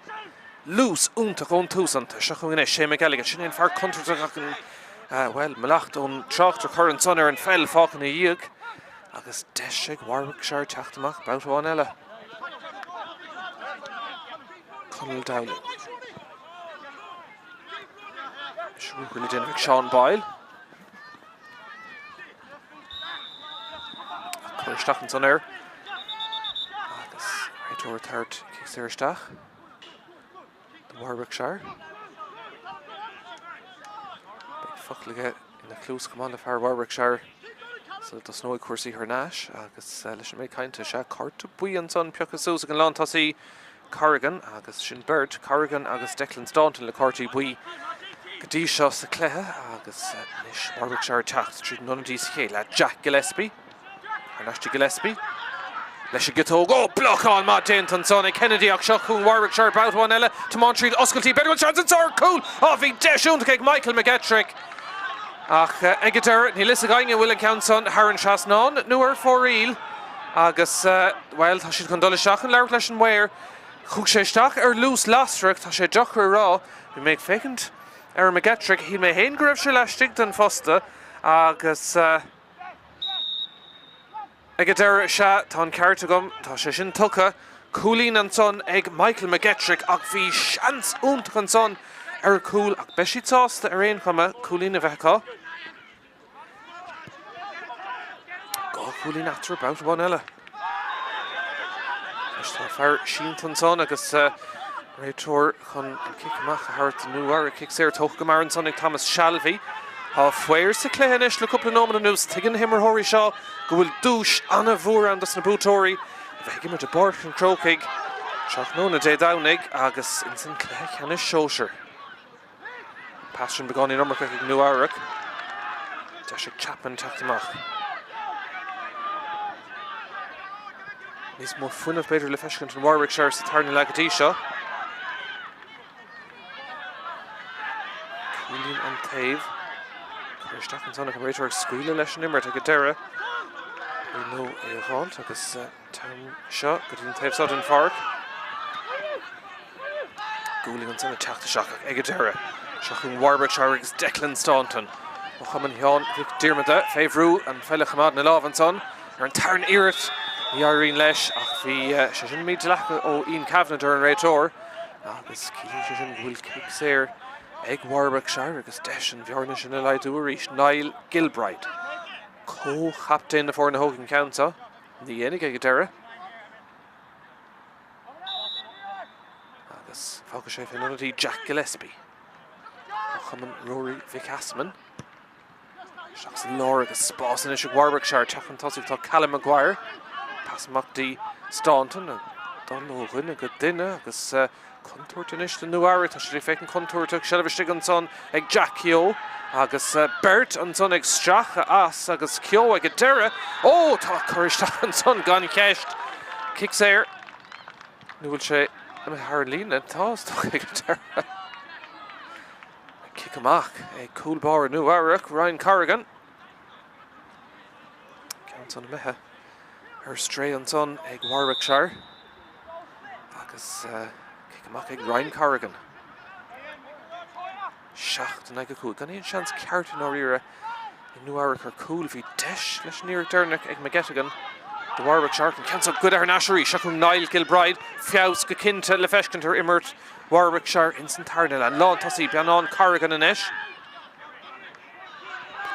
Speaker 1: Luas iontach ón tús iontu. Seo chugainn anois Shane McElligott. Sin é an fear contúirteach ach an, bhuel, mallacht ón trácht a chur ansan ar an pheil fágtha ina dhiaidh. Agus deis ag Warwickshire teacht amach babhta amháin eile. Conall Dowling. Ruathar le déanamh ag Sean Boyle. Cur isteach ansan air. Agus réiteoir ag tabhairt cic saor isteach do Warwickshire. Beidh focal aige ina chluas chomh maith le fear Warwickshire sula dtosnóidh cúrsaí thar n-ais agus leis an méid cainte sea cárta buí ansan pioctha suas ag an lántosaí Corrigan agus sin beirt, Corrigan agus Declan Staunton le cártaí buí go dtí seo sa chluiche agus anois Warwickshire ag teacht tríd an ionadaí sa chéad leath, Jack Gillespie. Thar n-ais to Gillespie. Leis an gciotóg. Ó, blocáil maith déanta ansan ag Kennedy ach seo chugainn Warwickshire babhta amháin eile. Tiomáint tríd oscailtí. B'fhéidir go bhfuil seans anso ar chúl! Á, bhí deis iontach ag Michael McGettrick ach ag an deireadh níl fhios againn an bhfuil an ceann san thar an trasnán nó ar fóraoil agus, bhuel, tá siad chun dul isteach chun labhairt leis an maor. Chuaigh sé isteach ar luas lasrach, tá sé deacair a rá. Bhí mé ag féachaint ar McGettrick, shíl mé féin go raibh sé laistigh den phosta agus. Ag an deireadh, sea, tá an ceart agam, tá sé sin tugtha. Cúilín ansan ag Michael McGettrick ach bhí seans iontach ansan ar chúl ach beidh siad sásta ar aon chuma cúilín a bheith acu. Dhá chúilín eatarthu babhta amháin eile. Anois tá fear sínte ansan agus réiteoir chun an cic amach a thabhairt do Nua Eabhrac. Cic saor tógtha go mear ansan ag Thomas Shalvey. Tá faobhar sa chluiche anois le cúpla nóiméad anuas. Tuigeann na himreoirí seo go bhfuil duais an-mhór ann dos na buaiteoirí a bheith ag imirt i bPáirc an Chrócaigh tráthnóna Dé Domhnaigh agus ins an cluiche ceannais sóisir. Pas sin beagáinín iomarcach ag Nua Eabhrac. Deis ag Chapman teacht amach. Níos mó fuinnimh b'fhéidir le feiscint in Warwickshire sa tarna leath go dtí seo. Cúilín an taobh. Cur isteach ansan ach an réiteoir ag scaoileadh leis an imirt ag an deireadh. Nó é a fháilt agus t-am seo go dtí an taobh seo den pháirc. Gualainn ansan ag teacht isteach ach ag an deireadh. Seo chugainn Warwickshire agus Declan Staunton ó Chumann Sheáin Mhic Diarmada fé bhrú an pheil a choimeád ina lámh ansan ar an tarna iarracht. Ní éiríonn leis ach bhí sé sin mídhleathach ó Ian Kavanagh deir an réiteoir. Agus ciallaíonn sé sin go bhfuil cic saor ag Warwickshire agus deis an bhearna sin a laghdú arís. Niall Gilbride, comhchaptaen na foirne a thógfaidh an ceann seo. Ní dhéanfaidh ag an deireadh. Agus fágfaidh sé fén ionadaí Jack Gillespie ó chumann Ruairí Mhic Easmainn. Isteach sa lár agus spás anois ag Warwickshire. Teacht chun tosaigh tá Callum Maguire. Pas amach dtí Staunton. Ag dul ó dhuine go duine agus contúirt anois do Nua Eabhrac. Tá siad ag féachaint contúirteach. Seilbh istigh ansan ag Jack Keogh agus beirt ansan ag stracadh as agus Keogh ag an deireadh. Ó! Tá cur isteach ansan gan cheist. Cic saor. Nó bhfuil sé imithe thar an líne? Tá, is dócha ag an deireadh. Cic amach ag cúl báire Nua Eabhrac, Ryan Corrigan. Ceann san imithe ar strae ansan ag Warwickshire. Agus cic amach ag Ryan Corrigan. 7 in aghaidh 5. Gan aon seans ceart i ndáiríre ag Nua Eabhrac ar cúl. Bhí deis leis an iarracht deireanach ag McGettigan do Warwickshire. An ceann seo goidte thar n-ais arís. Seo chugainn Niall Gilbride. Feabhas go cinnte le feiscint ar imirt Warwickshire ins an tarna leath. Lántosaí Beannán Corrigan anois.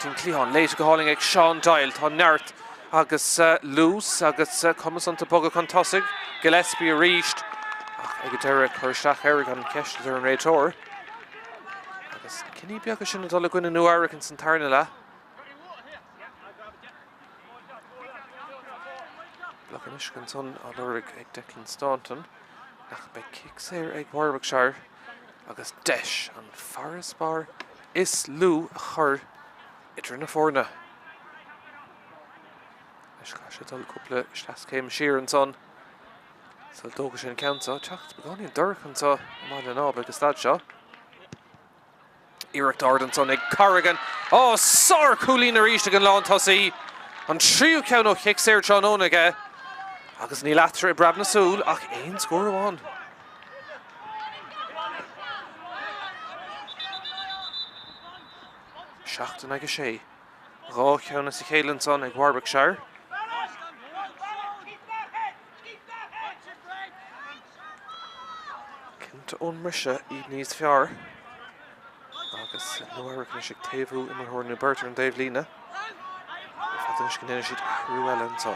Speaker 1: Go dtí an cliathán. Léite go hálainn ag Sean Doyle. Tá neart agus luas agus cumas iontu bogadh chun tosaigh. Gillespie arís ach ag an deireadh cur isteach air gan cheist a deir an réiteoir. Agus na cinní beaga sin ag dul i gcoinne Nua Eabhrac ins an tarna leath. Bloc anois ansan á lorg ag Declan Staunton ach beidh cic saor ag Warwickshire agus deis an farasbarr is lú a chur idir na foirne. Anois caithfidh sé dul cúpla sleaschéim siar ansan sula dtógfaidh sé an ceann seo. Teacht beagáinín dorcha anseo i mBaile an Ába ag an staid seo. Iarracht ard ansan ag Corrigan. Ó, sár-chúilín arís ag an lántosaí. An tríú ceann ó chic saor tráthnóna aige. Agus níl eatarthu i bpreab na súl ach aon scór amháin. 7 in aghaidh 6. 2 cheann as a chéile ansan ag Warwickshire. Cinnte ón mbriseadh iad níos fearr agus Nua Eabhrac anois ag taobhú imreoir nó beirt ar an dtaobhlíne. Fada anois go ndéanfaidh siad athrú eile anseo.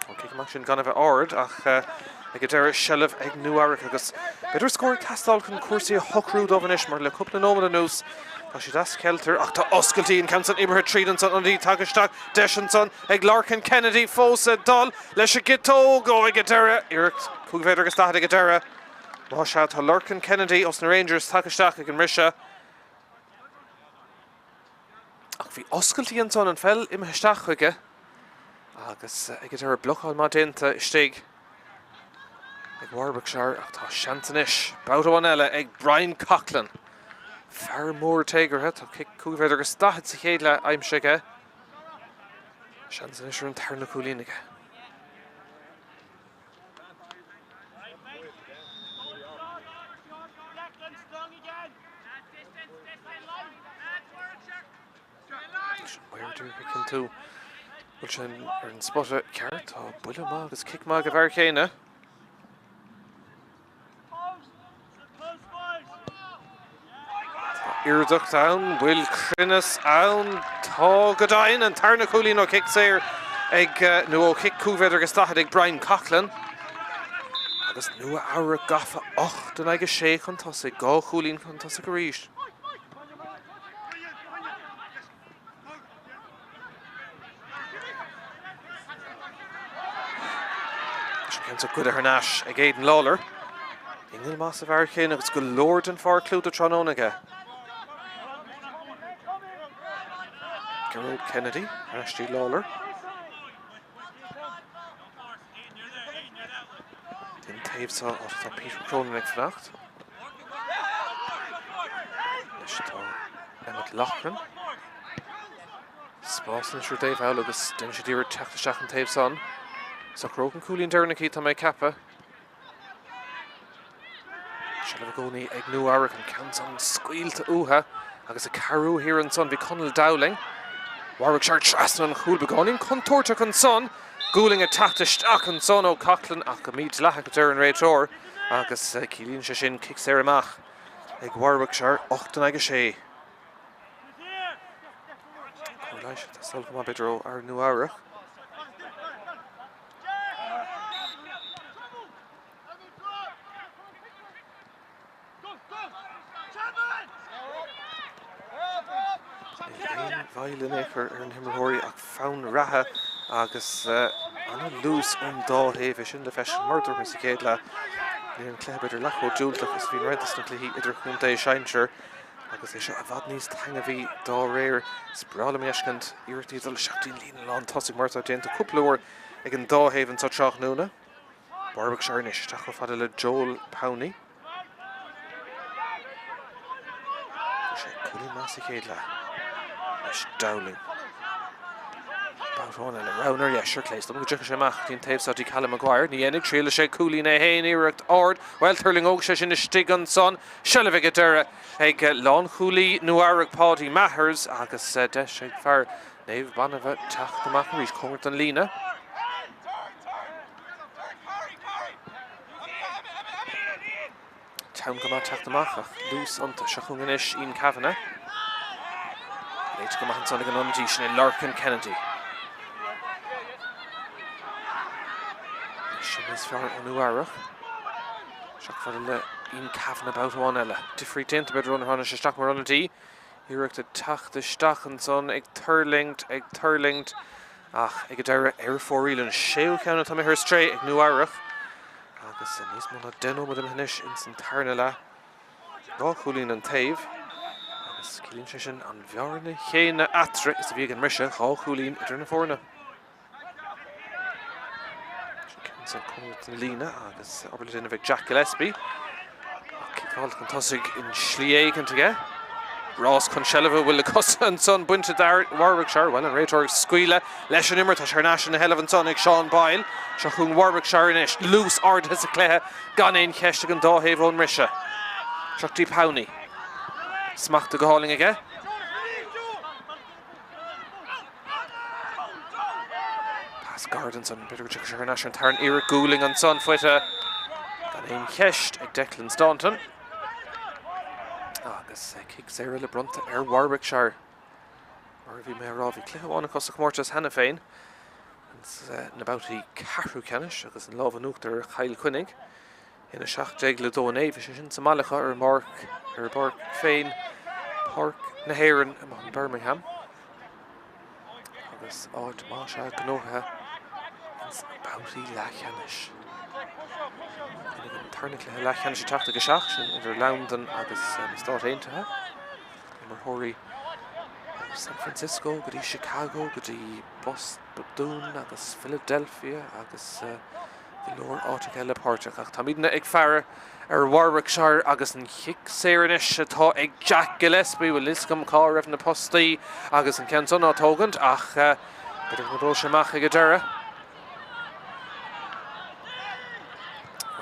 Speaker 1: An cic amach sin gan a bheith ard ach ag an deireadh seilbh ag Nua Eabhrac agus b'fhéidir scór ag teastáil chun cúrsaí a shocrú dóibh anois mar le cúpla nóiméad anuas tá siad as sceiltear ach tá oscailtí an ceann san imeartha tríd ansan ionadaí tagtha isteach deis ansan ag Lorcan Kennedy fós ag dul leis an gciotóg ó ag an deireadh. Iarracht 5 mhéadar agus 40 ag an deireadh. Más ea, tá Lorcan Kennedy ós na Rangers tagtha isteach ag an mbriseadh. Ach bhí oscailtí ansan, an pheil imithe isteach chuige agus ag an deireadh blocáil maith déanta istigh ag Warwickshire ach tá seans anois, babhta amháin eile ag Brian Coughlan. Fear mór téagartha, tá cic 5 mhéadar agus 40 sa chéad leath aimsithe aige. Seans anois ar an tarna cúilín aige. Leis an maor díreach ag cinntiú go bhfuil sé ar an spota ceart. Tá buille maith agus cic maith ag an bhfear céanna. Tá iarracht ann, bhfuil cruinneas ann? Tá go deimhin, an tarna cúilín ó chic saor ag, nó ó chic 5 mhéadar agus 40 ag Brian Coughlan. Agus Nua Eabhrac gafa 8 in aghaidh 6 chun tosaigh, 2 chúilín chun tosaigh arís. Ceann seo goidte thar n-ais ag Aidan Lawlor. Inneall maith sa bhfear chéanna agus go leor den pháirc clúdaithe tráthnóna aige. Gearóid Kennedy ar ais dtí Lawlor. Den taobh seo áit atá Peter Cronin ag fanacht. Anois tá Emmet Loughran. Spás anois ar an dtaobh thall agus déanfaidh siad iarracht teacht isteach an taobh san. Socródh an cúilín deireanach í, tá mé ag ceapadh. Seilbh i gcónaí ag Nua Eabhrac, an ceann san scaoilte uatha agus ag cabhrú thiar ansan bhí Conall Dowling. Warwickshire trasna an chúil beagáinín contúirteach ansan. Gualainn ag teacht isteach ansan ó Coughlan ach go mídhleathach a deir an réiteoir. Agus ciallaíonn sé sin cic saor amach ag Warwickshire, 8 in aghaidh 6. Cóir leighis ag teastáil chomh maith b'fhéidir ó fhear Nua Eabhrac. Níl aon mhoill in aon chor ar na himreoirí ach fonn reatha agus ana-luas ón dá thaobh. É sin le feiscint mar a dúirt mé sa chéad leath. Níl an cluiche b'fhéidir leath chomh diúltach is a bhí roinnt de na cluichí idirchontae sinsir agus é seo i bhfad níos taitneamhaí dá réir. Is breá liom a fheiscint iarrachtaí ag dul isteach dtí an líne lán tosaigh mar atá déanta cúpla uair ag an dá thaobh anseo tráthnóna. Warwickshire anois isteach chomh fada le Joel Powney. Fuair sé cúilín maith sa chéad leath. Anois Dowling. Babhta amháin eile, rogha ar dheis, ar clé. Is dóigh liom go dtiocfaidh sé amach go dtí an taobh seo dtí Callum Maguire. Ní dhéanfaidh, triailfidh sé cúilín é féin, iarracht ard. Bhuel, tuirlingeoidh sé sin istigh ansan. Seilbh ag an deireadh ag lánchúlaí Nua Eabhrac Paudie Mathers agus deis ag fear Naomh Banbha teacht amach arís cóngarach don líne. Teann go maith teacht amach ach luas iontu. Seo chugainn anois Ian Kavanagh. Léite go maith ansan ag an ionadaí sin é Lorcan Kennedy. Sin níos fearr ó Nua Eabhrac. Seo fada le Ian Kavanagh babhta amháin eile. Difríocht déanta b'fhéidir ónar tháinig sé isteach mar ionadaí. Iarracht ag teacht isteach ansan ag tuirlingt, ag tuirlingt. Ach ag an deireadh, ar fóraoil, an séú ceann atá imithe ar strae ag Nua Eabhrac agus níos mó ná 10 nóiméad imithe anois ins an tarna leath. Dhá chúilín an taobh agus ciallaíonn sé sin an bhearna chéanna eatarthu is a bhí ag an mbriseadh, dhá chúilín idir na foirne. Sin ceann seo cóngarach don líne agus obair le déanamh ag Jack Gillespie. Ciceáil chun tosaigh in slí éicint aige. Rás chun seilbhe, bhfuil na cosa ansan bainte d'fhear Warwickshire. Bhuel, an réiteoir ag scaoileadh leis an imirt. Tá sé thar n-ais ina sheilbh ansan ag Sean Boyle. Seo chugainn Warwickshire anois. Luas ardaithe sa chluiche gan aon cheist ag an dá thaobh ón mbriseadh. Seo dtí Powney. Smachta go hálainn aige. Pas gairid ansan, b'fhéidir go dtiocfaidh sé thar n-ais ar an tarna iarraidh. Goulding ansan faighte gan aon cheist ag Declan Staunton. Agus cic saor eile bronnta ar Warwickshire. Mar a bhí mé a rá, bhí cluiche amháin acu sa chomórtas cheana féin na babhtaí ceathrú ceannais agus an lámh in uachtar ar Chill Chainnigh. 1 17 le 2 9, bhí sé sin sa mbaile acu ar an bpáirc, ar a bpáirc féin, Páirc na hÉireann amuigh in Birmingham. Agus áit mhaith is ea gnóthaithe ins na babhtaí leathcheannais. An tarna cluiche leathcheannais ag teacht ag a 7, sin idir Londain agus na Stáit Aontaithe. Imreoirí ó San Francisco go dtí Chicago go dtí Bostún agus Philadelphia agus go leor áiteacha eile páirteach. Ach táimidne ag faire ar Warwickshire agus an chic saor anois atá ag Jack Gillespie. Bhfuil fhios agam cá raibh na postaí agus an ceann san á tógaint ach b'fhéidir go n-oibreoidh sé amach ag an deireadh.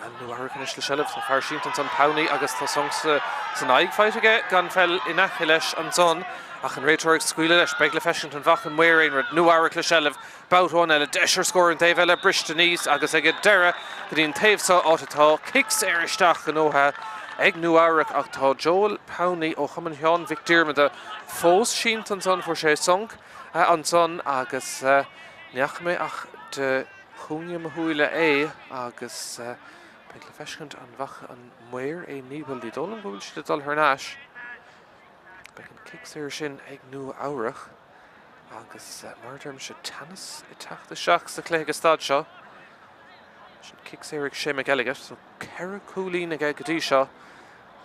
Speaker 1: Bhuel, Nua Eabhrac anois le seilbh. Tá fear sínte ansan, Powney, agus tá sonc san aghaidh faighte aige gan pheil in aice leis ansan. Ach an réiteoir ag scaoileadh leis. Beidh le feiscint an bhfaca an maor aon rud. Nua Eabhrac le seilbh. Babhta amháin eile, deis ar scór an taobh eile, briste aníos agus ag an deireadh go dtí an taobh seo, áit atá cic saor isteach gnóthaithe ag Nua Eabhrac ach tá Joel Powney ó Chumann Sheáin Mhic Diarmada fós sínte ansan, fuair sé sonc ansan agus ní fhaca mé ach de chúinne mo shúile é agus beidh le feiscint an bhfaca an maor aon ní, bhuel ní dóigh liom go bhfuil siad ag dul thar n-ais. Beidh an cic saor sin ag Nua Eabhrac. Agus mar a deirimse, teannas ag teacht isteach sa chluiche ag an staid seo. Sin cic saor ag Shea McElligott, so 4 cúilín aige go dtí seo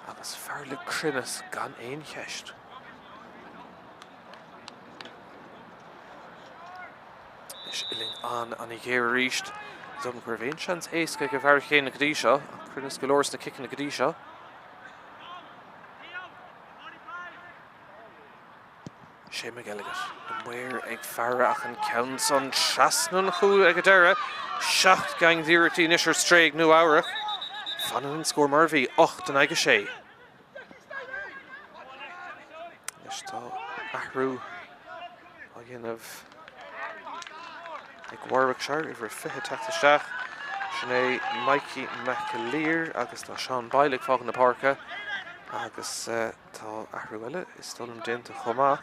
Speaker 1: agus fear le cruinneas gan aon cheist. Anois uillinn an-an-ghéar arís. Is dóigh liom go raibh aon seans éasca ag an bhfear chéanna go dtí seo, ach cruinneas go leor sna ciceanna go dtí seo. Shea McElligott, na maoir ag faire ach an ceann san trasna an chúil ag an deireadh. 7 gceann d'iarrachtaí anois ar strae ag Nua Eabhrac. Fanann an scór mar a bhí, 8 in aghaidh 6. Anois tá athrú á dhéanamh ag Warwickshire, uimhir 20 teacht isteach. Sin é Mikey McAleer agus tá Seán Boyle ag fágáil na páirce agus tá athrú eile is dóigh liom déanta chomh maith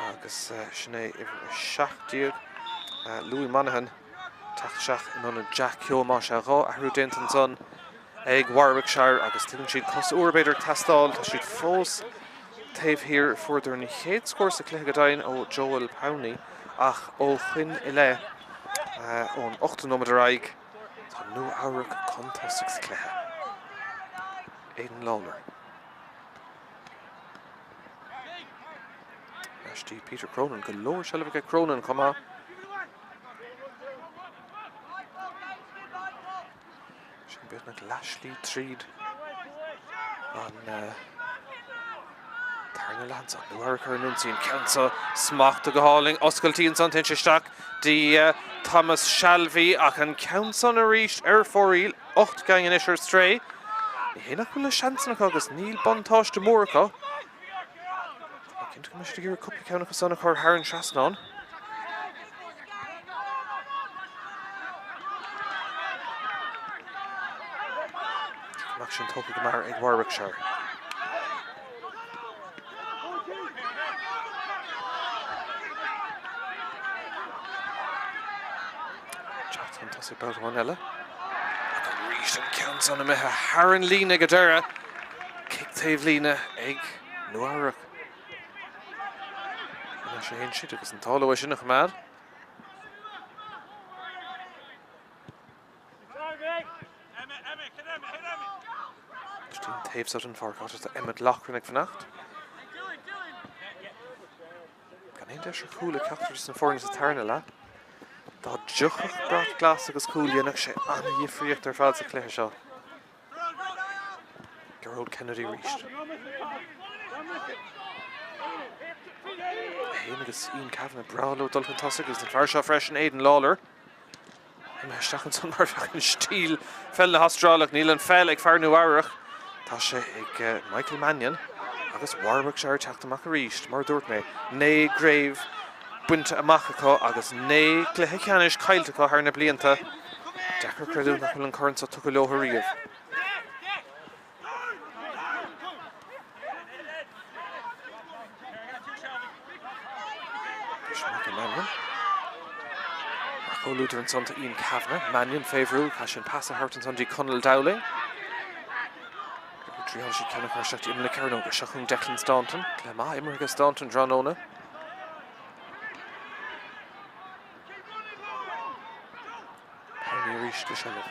Speaker 1: agus sin é uimhir 17, Louis Monaghan, teacht isteach in ionad Jack Keogh. Más ea, 2 athrú déanta ansan ag Warwickshire agus tuigeann siad cos úr b'fhéidir ag teastáil. Tá siad fós taobh thiar. Fuaireadar an chéad scór sa chluiche go deimhin ó Joel Powney ach ó shoin i leith, ón ochtú nóiméad ar aghaidh, tá Nua Eabhrac chun tosaigh sa chluiche. Aidan Lawlor. Ar ais dtí Peter Cronin. Go leor seilbh aige Cronin chomh maith. Sin beagnach leathshlí tríd an tarna leath ansan. Nua Eabhrac ar an ionsaí an ceann seo smachtaithe go hálainn. Oscailtí ansan téann sé isteach dtí Thomas Shalvey ach an ceann san arís ar fóraoil. 8 gcinn anois ar strae. Ní hé nach bhfuil na seansanna acu agus níl buntáiste mór acu. Tá mé cinnte go mbeidh siad ag iarraidh cúpla ceann acu san a chur thar an trasnán. Amach sin tógtha go mear ag Warwickshire. Teacht chun tosaigh babhta amháin eile. Ach arís an ceann san imithe thar an líne ag an deireadh. Cic taobh líne ag Nua Eabhrac. Anois a théann siad agus an t-ádh leo é sin a choimeád. Dtí an taobh seo den pháirc áit atá Emmet Loughran ag fanacht. Gan aon deis ar chúl ag ceachtar de na foirne sa tarna leath. Dá dtiocfadh brat glas agus cúl dhéanfadh sé an-dhifríocht ar fad sa chluiche seo. Gearóid Kennedy arís. É féin agus Ian Kavanagh breá leo dul chun tosaigh agus an fear seo freisin, Aidan Lawlor. Imithe isteach ansan mar bheadh in stíl pheil na hAstrálach. Níl an pheil ag fear Nua Eabhrach. Tá sé ag Michael Mannion agus Warwickshire ag teacht amach arís. Mar a dúirt mé, 9 gcraobh bainte amach acu agus 9 gcluiche ceannais caillte acu thar na blianta. Deacair creidiúint nach bhfuil an corn seo tugtha leo ariamh. Michael Mannion. Mar chomhluadar ansan tá Ian Kavanagh. Mannion fé bhrú, chaith sé an pas a thabhairt ansan dtí Conall Dowling. Thriáil siad ceann a chur isteach dtí imeall na cearnóige. Seo chugainn Declan Staunton. Cluiche maith imeartha aige Staunton tráthnóna. Powney arís le seilbh.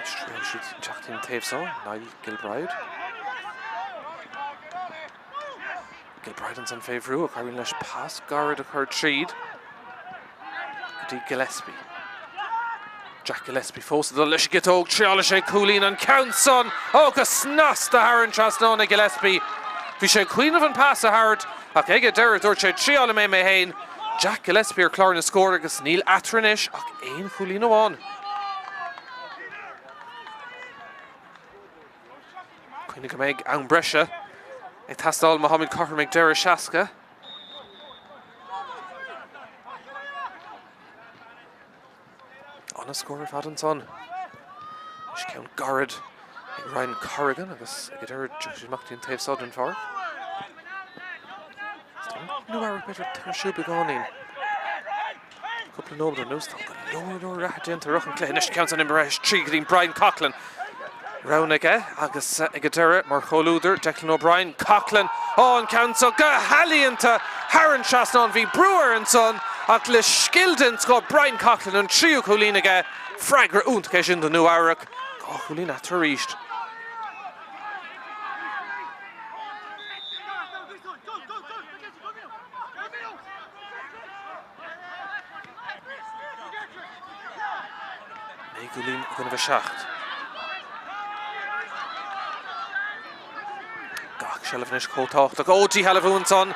Speaker 1: Thriail siad teacht an taobh seo, Niall Gilbride. Gilbride ansan fé bhrú ach éiríonn leis pas gairid a chur tríd go dtí Gillespie. Jack Gillespie fós ag dul leis an gciotóg, triálann sé cúilín an ceann san! Ó, go snasta thar an trasnán ag Gillespie. Bhí sé ag cuimhneamh an pas a thabhairt ach ag an deireadh dúirt sé triálfaidh mé mé féin. Jack Gillespie ar chlár na scór agus níl eatarthu anois ach aon chúilín amháin. Cuimhnigh go mbeidh am breise ag teastáil má tháimid cothrom ag deireadh 60. An-scór ar fad ansan. Anois ceann gairid ag Ryan Corrigan agus ag an deireadh tiocfaidh siad amach dtí an taobh seo den pháirc. Nua Eabhrac b'fhéidir tuirsiú beagáinín. Cúpla nóiméad anuas tá go leor leor reatha déanta i rith an chluiche. Anois ceann san imeartha tríd go dtí Brian Coughlan. Rogha aige agus ag an deireadh mar chomhluadar Declan O'Brien, Coughlan, á an ceann seo go healaíonta thar an trasnán. Bhí brú air ansan ach le scil den scoth Brian Coughlan an tríú cúilín aige. Freagra iontach é sin do Nua Eabhrac. 2 chúilín eatarthu arís. 9 gcúilín i gcoinnibh 7. Gach seilbh anois chomh tábhachtach. Ó, díshealbhú ansan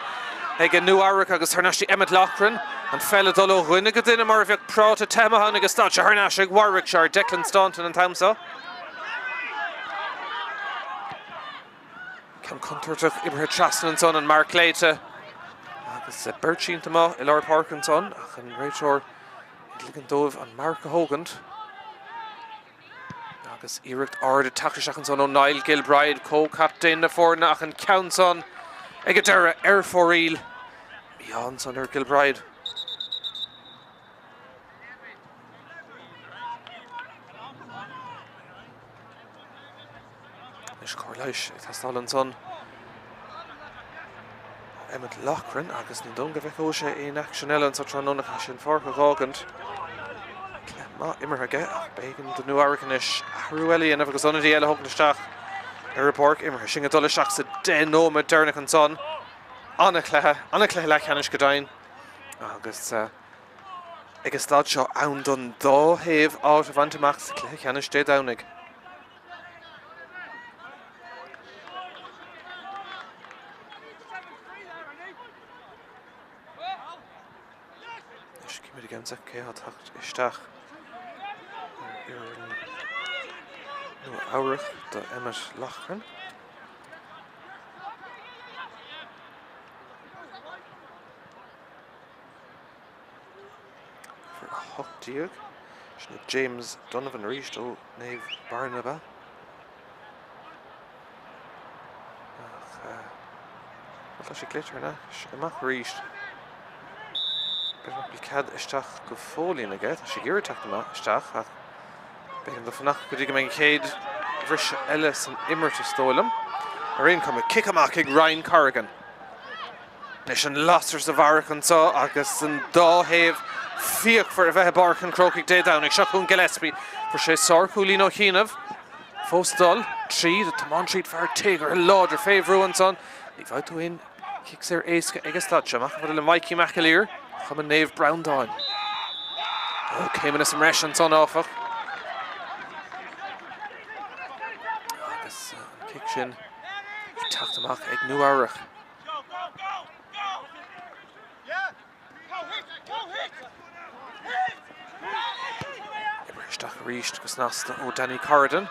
Speaker 1: ag Nua Eabhrac agus thar n-ais dtí Emmet Loughran. An pheil ag dul ó dhuine go duine mar a bheadh práta te amuigh ann agus stad sé thar n-ais ag Warwickshire. Declan Staunton an t-am seo. Ceann contúirteach imeartha trasna ansan, an marc léite agus beirt sínte amuigh i lár páirce ansan ach an réiteoir. Ag ligean dóibh an marc a thógaint. Agus iarracht ard ag teacht isteach ansan ó Niall Gilbride, comhchaptaen na foirne ach an ceann san ag an deireadh ar fóraoil. Mí-ádh ansan ar Gilbride. Anois cóir leighis ag teastáil ansan ó Emmet Loughran agus ní dóigh liom go bhfeicfeadh sé aon aicsean eile anso tráthnóna caithfidh sé an pháirc a dh'fhágaint. Cluiche maith imeartha aige ach b'éigean do Nua Eabhrac anois athrú eile a dhéanamh agus ionadaí eile a thógaint isteach ar an bpáirc imeartha. Sinn ag dul isteach sa 10 nóiméad deireanach ansan. An-chluiche, an-chluiche leathcheannais go deimhin agus ag an staid seo ann don dá thaobh áit a bhaint amach sa chluiche ceannais Dé Domhnaigh. Anois címid again cé atá ag teacht isteach ar fhoireann Nua Eabhrac do Emmet Loughran. Uimhir 18, sin é James Donovan arís ó Naomh Barnaba. Ach tá sé glaoite thar n-ais amach arís. B'fhéidir nach bhfuil cead isteach go fóillín aige, tá sé ag iarraidh teacht amach isteach ach b'éigean dó fanacht go dtí go mbeidh an chéad bhriseadh eile san imirt is dóigh liom. Ar aon chuma, cic amach ag Ryan Corrigan. Anois an lasair sa bharrach anseo agus an dá thaobh fíochmhar a bheith i bPáirc an Chrócaigh Dé Domhnaigh. Seo chugainn Gillespie. Fuair sé sárchúilín ó chianaibh. Fós dul tríd, ag tiomáint tríd fear téagartha láidir fé bhrú ansan. Ní bhfaighidh tú aon chic saor éasca ag an staid seo. Amach chomh fada le Mikey McAleer, Cumann Naomh Breandáin. Ó, céimeanna sa mbreis ansan áfach. Agus an cic sin ag teacht amach ag Nua Eabhrac. Oibrithe isteach arís go snasta ó Danny Corrigan.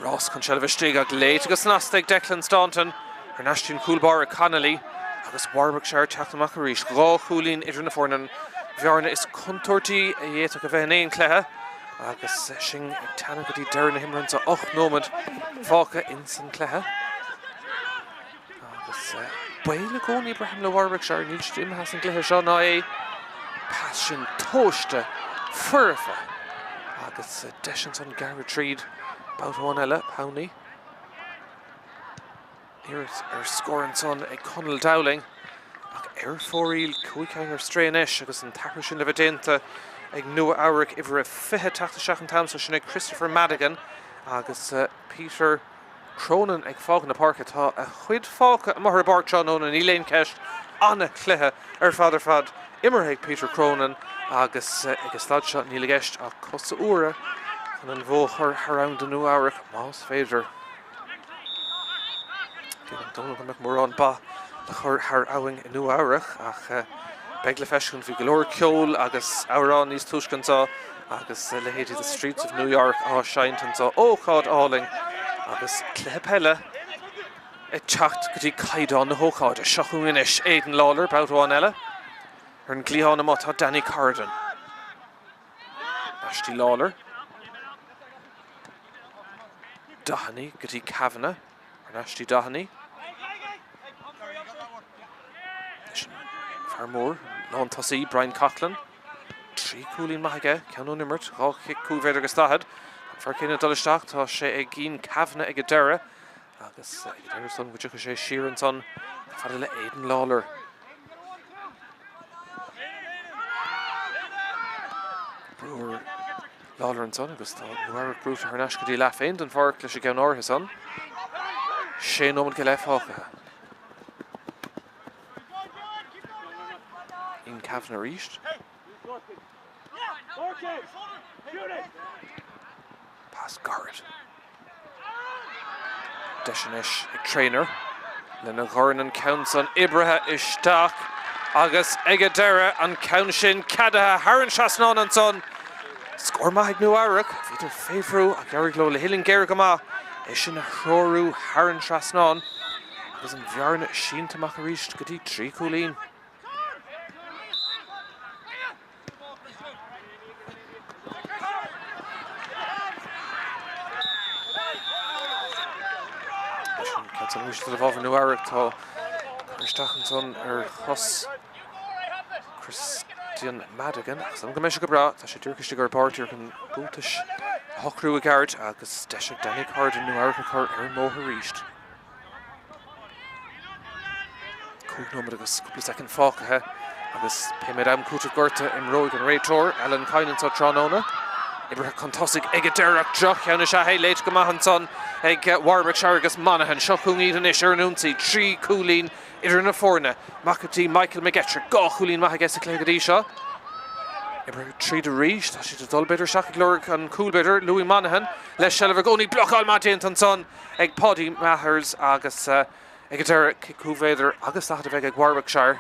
Speaker 1: Rás chun seilbh istigh ach léite go snasta ag Declan Staunton. Thar n-ais dtí an cúl báire Connolly agus Warwickshire teacht amach arís. Dhá chúilín idir na foirne an bhearna is contúirtí a d'fhéadfadh a bheith in aon chluiche agus sinn ag teannadh go dtí deireadh na himeartha anseo, 8 nóiméad fágtha ins an cluiche. Agus baol i gcónaí braithim le Warwickshire, níl siad imithe as an gcluiche seo ná é. Pas sin tomhaiste, foirfe agus deis ansan gearradh tríd babhta amháin eile, Powney. Iarracht ar scór ansan ag Conall Dowling ach ar fóraoil, 5 ceann ar strae anois agus an t-athrú sin le bheith déanta ag Nua Eabhrac, uimhir a 20 teacht isteach an t-am so, sin é Christopher Madigan agus Peter Cronin ag fágáil na páirce. Tá a chuid fágtha amuigh ar an bpáirc tráthnóna, níl aon cheist. An-chluiche ar fad ar fad imeartha ag Peter Cronin agus ag an staid seo níl i gceist ach cosa úra chun an bhó a chur thar abhainn do Nua Eabhrac, más féidir. Ní dóigh liom go mbeadh mórán ba le cur thar abhainn i Nua Eabhrac ach beidh le feiscint. Bhí go leor ceoil agus amhrán níos túisce anseo. Agus leithéidí The Streets of New York á seinnt anseo, ócáid álainn agus cluiche peile ag teacht go dtí caighdeán na hócáide. Seo chugainn anois Aidan Lawlor, babhta amháin eile. Ar an gcliathán amuigh tá Danny Corrigan. Ar ais dtí Lawlor. Doheny go dtí Kavanagh. Ar ais dtí Doheny. Leis an fear mór, lántosaí, Brian Coughlan. 3 cúilín maith aige, ceann ón imirt, 2 chic 5 mhéadar agus 40. An fear céanna ag dul isteach, tá sé ag Ian Kavanagh ag an deireadh agus ag an deireadh san go dtiocfaidh sé siar ansan fada le Aidan Lawlor. Brú ar Lawlor ansan agus tá Nua Eabhrac brúite thar n-ais go dtí leath féin den pháirc leis an gceann áirithe san. 6 nóiméad go leith fágtha. Ian Kavanagh arís. Pas gairid. Deis anois ag Traynor lena dhorn an ceann san oibrithe isteach agus ag an deireadh an ceann sin ceadaithe thar an trasnán ansan. Scór maith ag Nua Eabhrac, bhíodar fé bhrú ach d'éirigh leo le huillinn géar go maith é sin a threorú thar an trasnán agus an bhearna sínte amach arís go dtí 3 cúilín. Ansan arís i bhfabhar Nua Eabhrac tá cur isteach ansan ar chos Christian Madigan agus go mbeidh sé go breá. Tá sé díreach istigh ar an bpáirc díreach an buatais a shocrú i gceart agus deis ag Danny Corrigan Nua Eabhrac a chur ar an mbóthar arís. 5 nóiméad agus cúpla soicind fágtha agus pé méid am cúiteamh gorta imreoidh an réiteoir, Alan Kyne anseo tráthnóna. Oibrithe chun tosaigh ag an deireadh ach droch-cheann is ea é, léite go maith ansan ag Warwickshire agus Monaghan. Seo chugainn iad anois ar an ionsaí, 3 chúilín idir na foirne. Amach go dtí Michael McGettrick, 2 chúilín maith aige sa chluiche go dtí seo. Oibrithe tríd arís, tá siad ag dul b'fhéidir isteach ag lorg an cúl b'fhéidir, Louis Monaghan le seilbh i gcónaí, blocáil maith déanta ansan ag Paudie Mathers agus ag an deireadh, cic 5 mhéadar agus 40 a bheidh ag Warwickshire.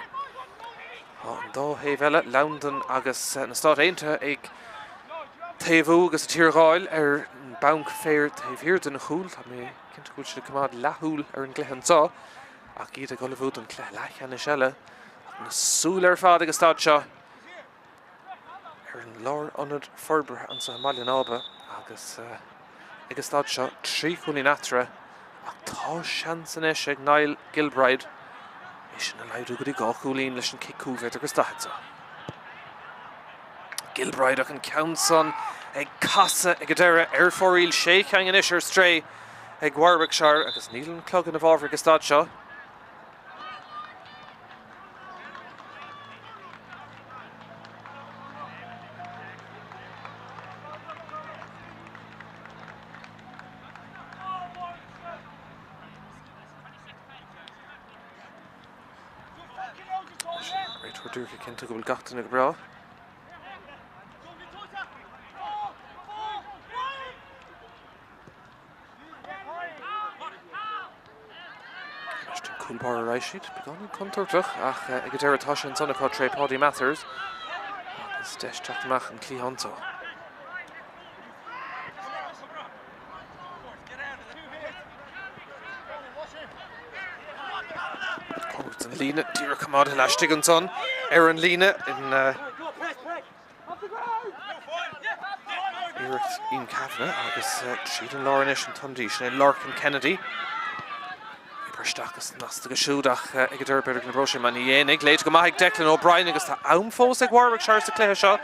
Speaker 1: Tá an dá thaobh eile, Londain agus na Stáit Aontaithe, ag taobhú agus ag tiargáil ar an bhanc féir taobh thiar den chúl. Tá mé cinnte go bhfuil siad ag coimeád leathshúil ar an gcluiche anseo ach iad ag ullmhú don chluiche leathcheannais eile. Ach na súile ar fad ag an staid seo. ar an lárionad forbartha anseo i mBaile an Ába agus ag an staid seo, 3 chúilín eatarthu ach tá seans anois ag Niall Gilbride é sin a laghdú go dtí 2 chúilín leis an cic 5 mhéadar agus 40 seo. Gilbride ach an ceann san ag casadh ag an deireadh ar fóraoil, 6 cheann anois ar strae ag Warwickshire agus níl an clog ina bhfabhar ag an staid seo. Réiteoir díreach ag cinntiú go bhfuil gach duine go breá. Anois don cúl báire ar aghaidh siad, beagáinín contúirteach ach ag an deireadh tá sé ansan acu tré Paudie Mathers agus deis teacht amach an cliathán seo. Cóngarach don líne, díreach coimeádtha laistigh ansan ar an líne in Iarracht Ian Kavanagh agus tríd an lár anois an t-ionadaí, sin é Lorcan Kennedy. Oibrithe isteach agus snasta aige siúd ach ag an deireadh b'fhéidir go n-oibreoidh sé mar ní dhéanfaidh. Léite go maith ag Declan O'Brien agus tá am fós ag Warwickshire sa chluiche seo.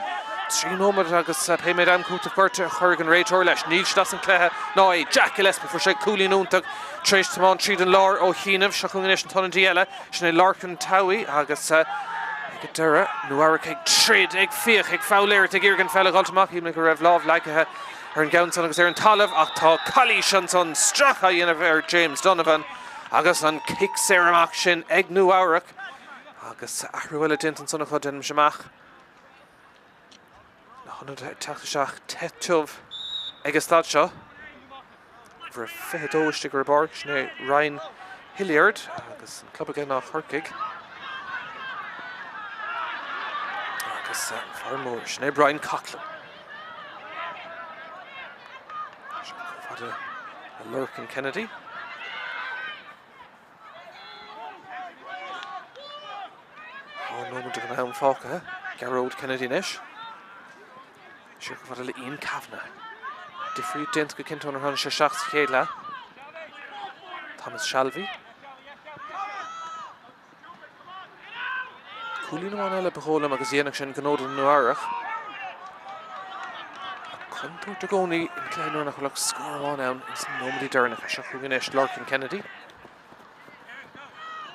Speaker 1: 3 nóiméad agus pé méid am cúiteamh gorta a chuirfidh an réiteoir leis. Níl siad as an chluiche ná é. Jack Gillespie fuair sé cúilín iontach tar éis tiomáint tríd an lár ó chianaibh. Seo chugainn anois an t-ionadaí eile. Sin é Lorcan Towey agus ag an deireadh, Nua Eabhrac ag troid, ag fiach, ag foghlaeireacht, ag iarraidh an pheil a dh'fháilt amach. Shíl mé go raibh lámh leagtha ar an gceann san agus ar an talamh ach tá calaois ansan, stracadh á dhéanamh ar James Donovan agus an cic saor amach sin ag Nua Eabhrac agus athrú eile déanta ansan acu, déanaimse amach. Na hionadaithe ag teacht isteach te tiubh ag an staid seo. Uimhir 22 istigh ar an bpáirc, sin é Ryan Hilliard agus an club aige ná Corcaigh. Agus an fear mór, sin é Brian Coughlan. Seo chomh fada le Lorcan Kennedy. 2 nóiméad den am fágtha. Gearóid Kennedy anois. Siar chomh fada le Ian Kavanagh. Difríocht déanta go cinnte ónar tháinig sé isteach sa chéad leath. Thomas Shalvey. Cúilín amháin eile ba dhóigh liom agus dhéanfadh sin gnó do Nua Eabhrac. Ach contúirt i gcónaí in cluiche nuair nach bhfuil ach scór amháin ann ins na nóiméadaí deireanacha. Seo chugainn anois Lorcan Kennedy.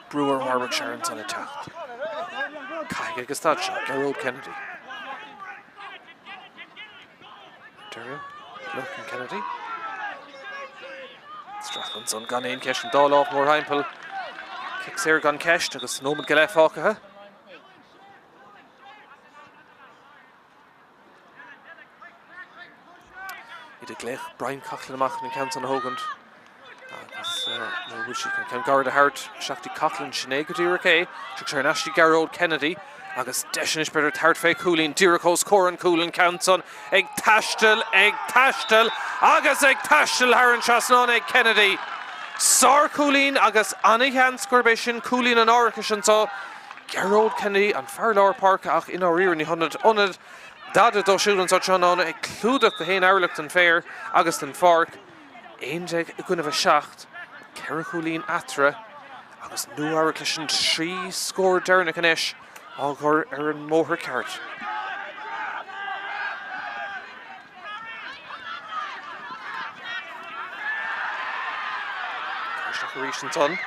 Speaker 1: Brú ar Warwickshire ansan ag teacht. Caithfidh ag an staid seo, Gearóid Kennedy. Deireadh, Lorcan Kennedy. Stracadh ansan gan aon cheist, an dá lámh mórthimpeall. Cic saor gan ceist agus nóiméad go leith fágtha. Iad ag glaoch Brian Coughlan amach chun an ceann san a thógaint agus nuair a bhfuil siad chun ceann gairid a thabhairt isteach dtí Coughlan, sin é go díreach é. Seo sé thar n-ais dtí Gearóid Kennedy agus deis anois b'fhéidir tabhairt fé chúilín díreach os comhair an chúil an ceann san ag taisteal, ag taisteal agus ag taisteal thar an trasnán ag Kennedy. Sár-chúilín agus ana-sheans gurb é sin cúilín an árachais anseo. Gearóid Kennedy, an fear lár páirce ach i ndáiríre ní hionad ionad dada dó siúd anseo tráthnóna ag clúdach go haon-amharlach den féar agus den pháirc. 11 i gcoinnibh 7. Cheithre chúilín eatarthu agus Nua-Eabhrac leis an dtrí scór deireanach anois á gcur ar an mbóthar ceart. Isteach arís ansan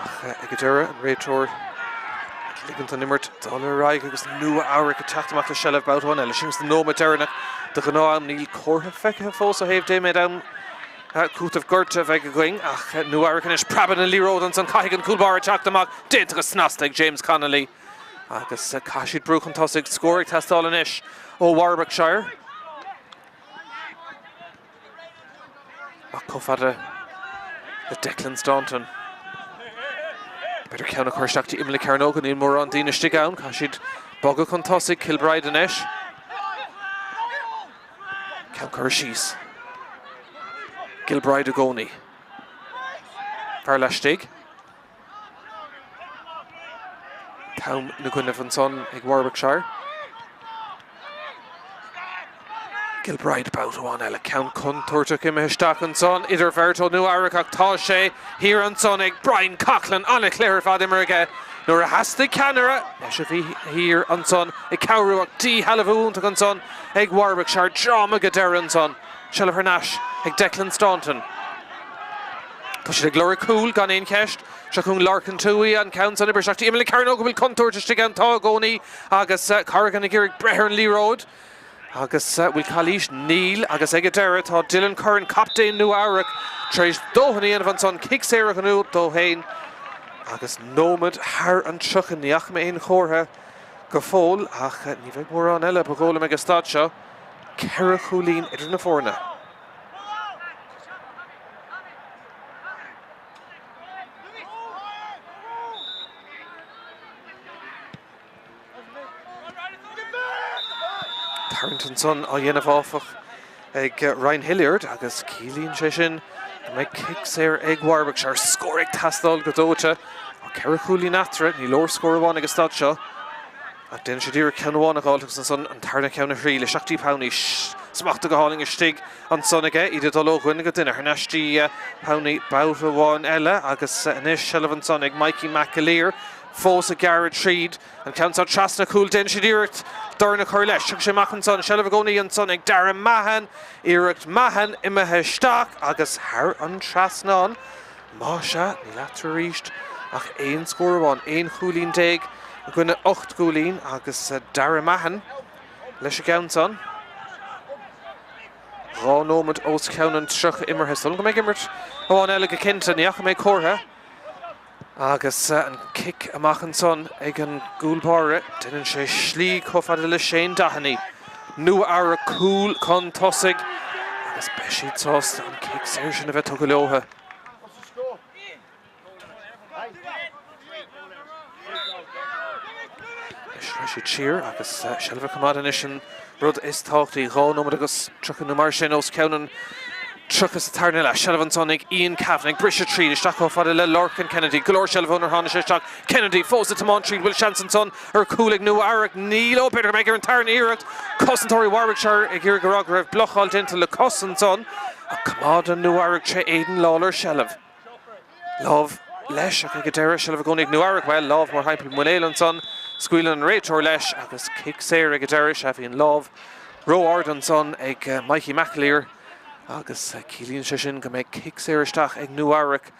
Speaker 1: ach ag an deireadh an réiteoir ag ligint an imirt dul ar aghaidh agus Nua-Eabhrac ag teacht amach le seilbh babhta amháin eile. Sin sa nóiméad deireanach de ghnáth-am. Níl comhartha feicthe fós ó thaobh dé mhéad am cúiteamh gorta a bheidh againn ach Nua-Eabhrac anois preabann an liathróid ansan caithfidh an cúl báire teacht amach déanta go snasta ag James Connolly agus caithfidh siad brú chun tosaigh. Scór ag teastáil anois ó Warwickshire. Ach chomh fada le Declan Staunton. B'fhéidir ceann a chur isteach dtí imeall na cearnóige, níl mórán daoine istigh ann, caithfidh siad bogadh chun tosaigh, Kilbride anois. Ceann curtha síos. Gilbride i gcónaí. Fear laistigh. T-am ina gcoinnibh ansan ag Warwickshire. Gilbride babhta amháin eile. Ceann contúirteach imithe isteach ansan idir bheirt ó Nua Eabhrac ach tá sé thiar ansan ag Brian Coughlan. An-chluiche ar fad imeartha aige nuair a theastaigh ceannaire. Leis a bhí thiar ansan ag cabhrú ach díshealbhú iontach ansan ag Warwickshire. Dráma go deireadh ansan. Seilbh thar n-ais ag Declan Staunton. Tá siad ag lorg cúl gan aon cheist. Seo chugainn Lorcan Tuohy, an ceann san oibre isteach dtí imeall na cearnóige, bhfuil contúirt istigh ann, tá i gcónaí agus Corrigan ag iarraidh breith ar an liathróid. Agus bhfuil calaois? Níl. Agus ag an deireadh tá Dylan Curran, captaen Nua Eabhrac, tar éis dóthain a dhéanamh ansan, cic saor a ghnóthú dó féin agus nóiméad thar an 30. Ní fhaca mé aon chomhartha go fóill ach ní bheidh mórán eile, ba dhóigh liom ag an staid seo. Ceithre chúilín idir na foirne. Tarraingt ansan á dhéanamh áfach ag Ryan Hilliard agus ciallaíonn sé sin go mbeidh cic saor ag Warwickshire. Scór ag teastáil go dóite. Tá ceithre chúilín eatarthu, ní leor scór amháin ag an staid seo. Ach déanann siad iarracht ceann amháin a dh'fháilt agus ansan an tarna ceann a thriail. Isteach dtí Powney. Smachta go hálainn istigh ansan aige. Iad ag dul ó dhuine go duine. Thar n-ais dtí Powney babhta amháin eile agus anois seilbh ansan ag Mikey McAleer. Fós ag gearradh tríd an ceann seo trasna cúl. Déanann siad iarracht dorn a chur leis. Tiocfaidh sé amach ansan. Seilbh i gcónaí ansan ag Darragh Mahon. Iarracht Mahon imithe isteach agus thar an trasnán. Más ea, níl eatarthu arís ach aon scór amháin, 11 chúilín i gcoinne 8 gcúilín agus Darragh Mahon leis an gceann san. Dhá nóiméad os cionn an 30 imeartha. Is dóigh liom go mbeidh imirt amháin eile go cinnte. Ní fhaca mé comhartha. Agus an cic amach ansan ag an gcúl báire, déanann sé slí chomh fada le Shane Doheny. Nua Eabhrac cúl chun tosaigh agus beidh siad sásta an cic saor sin a bheith tugtha leo. Anois siad siar agus seilbh a choimeád anois an rud is tábhachtaí. 2 nóiméad agus 30 nó mar sin os cionn an 30 sa tarna leath. Seilbh ansan ag Ian Kavanagh ag briseadh tríd isteach chomh fada le Lorcan Kennedy. Go leor seilbhe nuair tháinig sé isteach. Kennedy fós ag tiomáint tríd. Bhfuil seans ansan ar chúl ag Nua Eabhrac? Níl. Ó, b'fhéidir go mbeidh ar an tarna iarracht. Cosantóirí Warwickshire ag iarraidh a rá go raibh blocáil déanta le cos ansan. Ach coimeádann Nua Eabhrac tré Aidan Lawlor seilbh. Lámh leis ach ag an deireadh, seilbh i gcónaí ag Nua Eabhrac. Bhuel, lámh mórthimpeall muinéil ansan. Scaoileann an réiteoir leis agus cic saor ag an deireadh. Sea, bhí an lámh ró-ard ansan ag Mikey McAleer agus ciallaíonn sé sin go mbeidh cic saor isteach ag Nua Eabhrac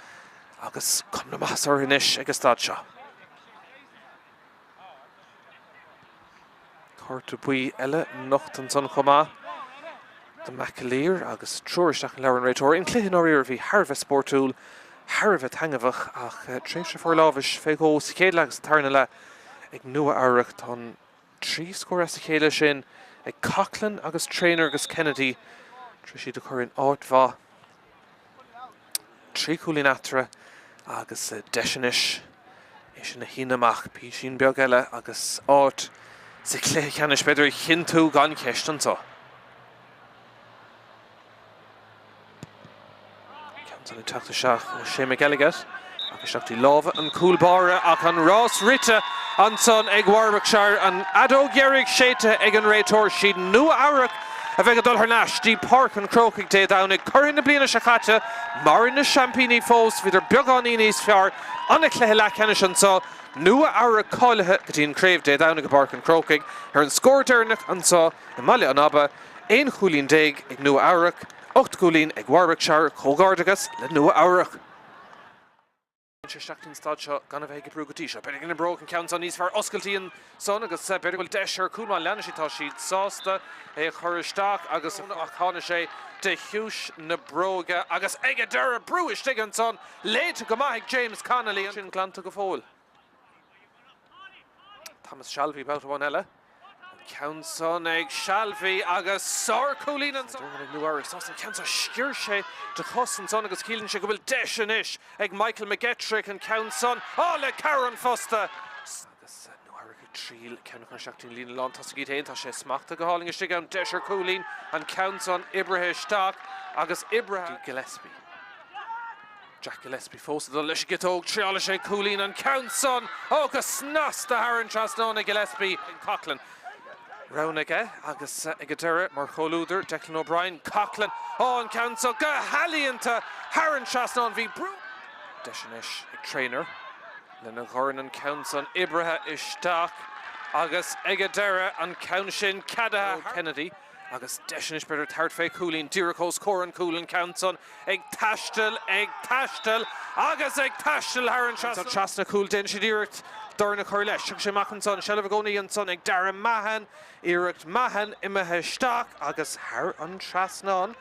Speaker 1: agus cuma na maitheasa orthu anois ag an staid seo. Cárta buí eile nochta ansan chomh maith do McAleer agus triúr isteach in leabhar an réiteora. An cluiche i ndáiríre a bhí thar a bheith spórtúil, thar a bheith taitneamhach ach tréimhse forlámhais fé dhó sa chéad leath agus sa tarna leath ag Nua Eabhrac. Tá an trí scór as a chéile sin ag Coughlan agus Traynor agus Kennedy tar éis iad a chur in áit mhaith. Trí chúilín eatarthu agus deis anois é sin a shíneadh amach písín beag eile agus áit sa chluiche ceannais b'fhéidir a chinntiú gan cheist anseo. Ceann san ag teacht isteach ó Shane McElligott ach isteach dtí lámha an chúl báire ach an rás rite ansan ag Warwickshire. An fheadóg dheiridh séidte ag an réiteoir. Siad Nua Eabhrac. a bheidh ag dul thar n-ais dtí Páirc an Chrócaigh Dé Domhnaigh. Curaidh na bliana seo caite, mar na seaimpíní fós, bhíodar beagáinín níos fearr. An-chluiche leathcheannais anseo. Nua Eabhrac cáilithe go dtí an chraobh Dé Domhnaigh i bPáirc an Chrócaigh. Ar an scór deireanach anseo i mBaile an Aba, 11 chúilín ag Nua Eabhrac, 8 gcúilín ag Warwickshire. Comhghairdeachas le Nua Eabhrac. sé isteach den staid seo gan a bheith ag oibriú go dtí seo. B'fhéidir go n-oibreoidh an ceann seo níos fearr. Oscailtí ansan agus b'fhéidir go bhfuil deis ar chúl má leanann siad. Tá siad sásta é a chur isteach agus ach tháinig sé de chiumhais na bróige agus ag an deireadh brú istigh ansan. Léite go maith ag James Connolly. Sin glanta go fóill. Thomas Shalvey babhta amháin eile. An ceann san ag Shalvey agus sárchúilín ansan. Ag Nua Eabhrac sásta an ceann seo sciorr sé de chos ansan agus ciallaíonn sé go bhfuil deis anois ag Michael McGettrick an ceann san á le cabhair an phosta. Agus Nua Eabhrac ag triail ceann a chur isteach dtí'n líne lán tosaigh iad féin. Tá sé smachtaithe go hálainn istigh ann. Deis ar chúilín an ceann san oibrithe isteach agus oibrithe. Gillespie. Jack Gillespie fós ag dul leis an gciotóg, triálfaidh sé cúilín an ceann san, ó go snasta thar an trasnán ag Gillespie. Coughlan roghnaithe aige agus ag an deireadh mar chomhluadar Declan O'Brien. Coughlan, ó an ceann so go healaíonta thar an trasnán, bhí brú. Deis anois ag Traynor lena dhorn an ceann san oibrithe isteach agus ag an deireadh an ceann sin ceadaithe. Kennedy. Agus deis anois b'fhéidir tabhairt fé chúilín díreach os comhair an chúil, an ceann san ag taisteal, ag taisteal agus ag taisteal thar an trasnán. Trasna cúil, déanann siad iarracht dorn a chur leis. Tiocfaidh sé amach ansan, seilbh i gcónaí ansan ag Darragh Mahon, iarracht Mahon imithe isteach agus thar an trasnán.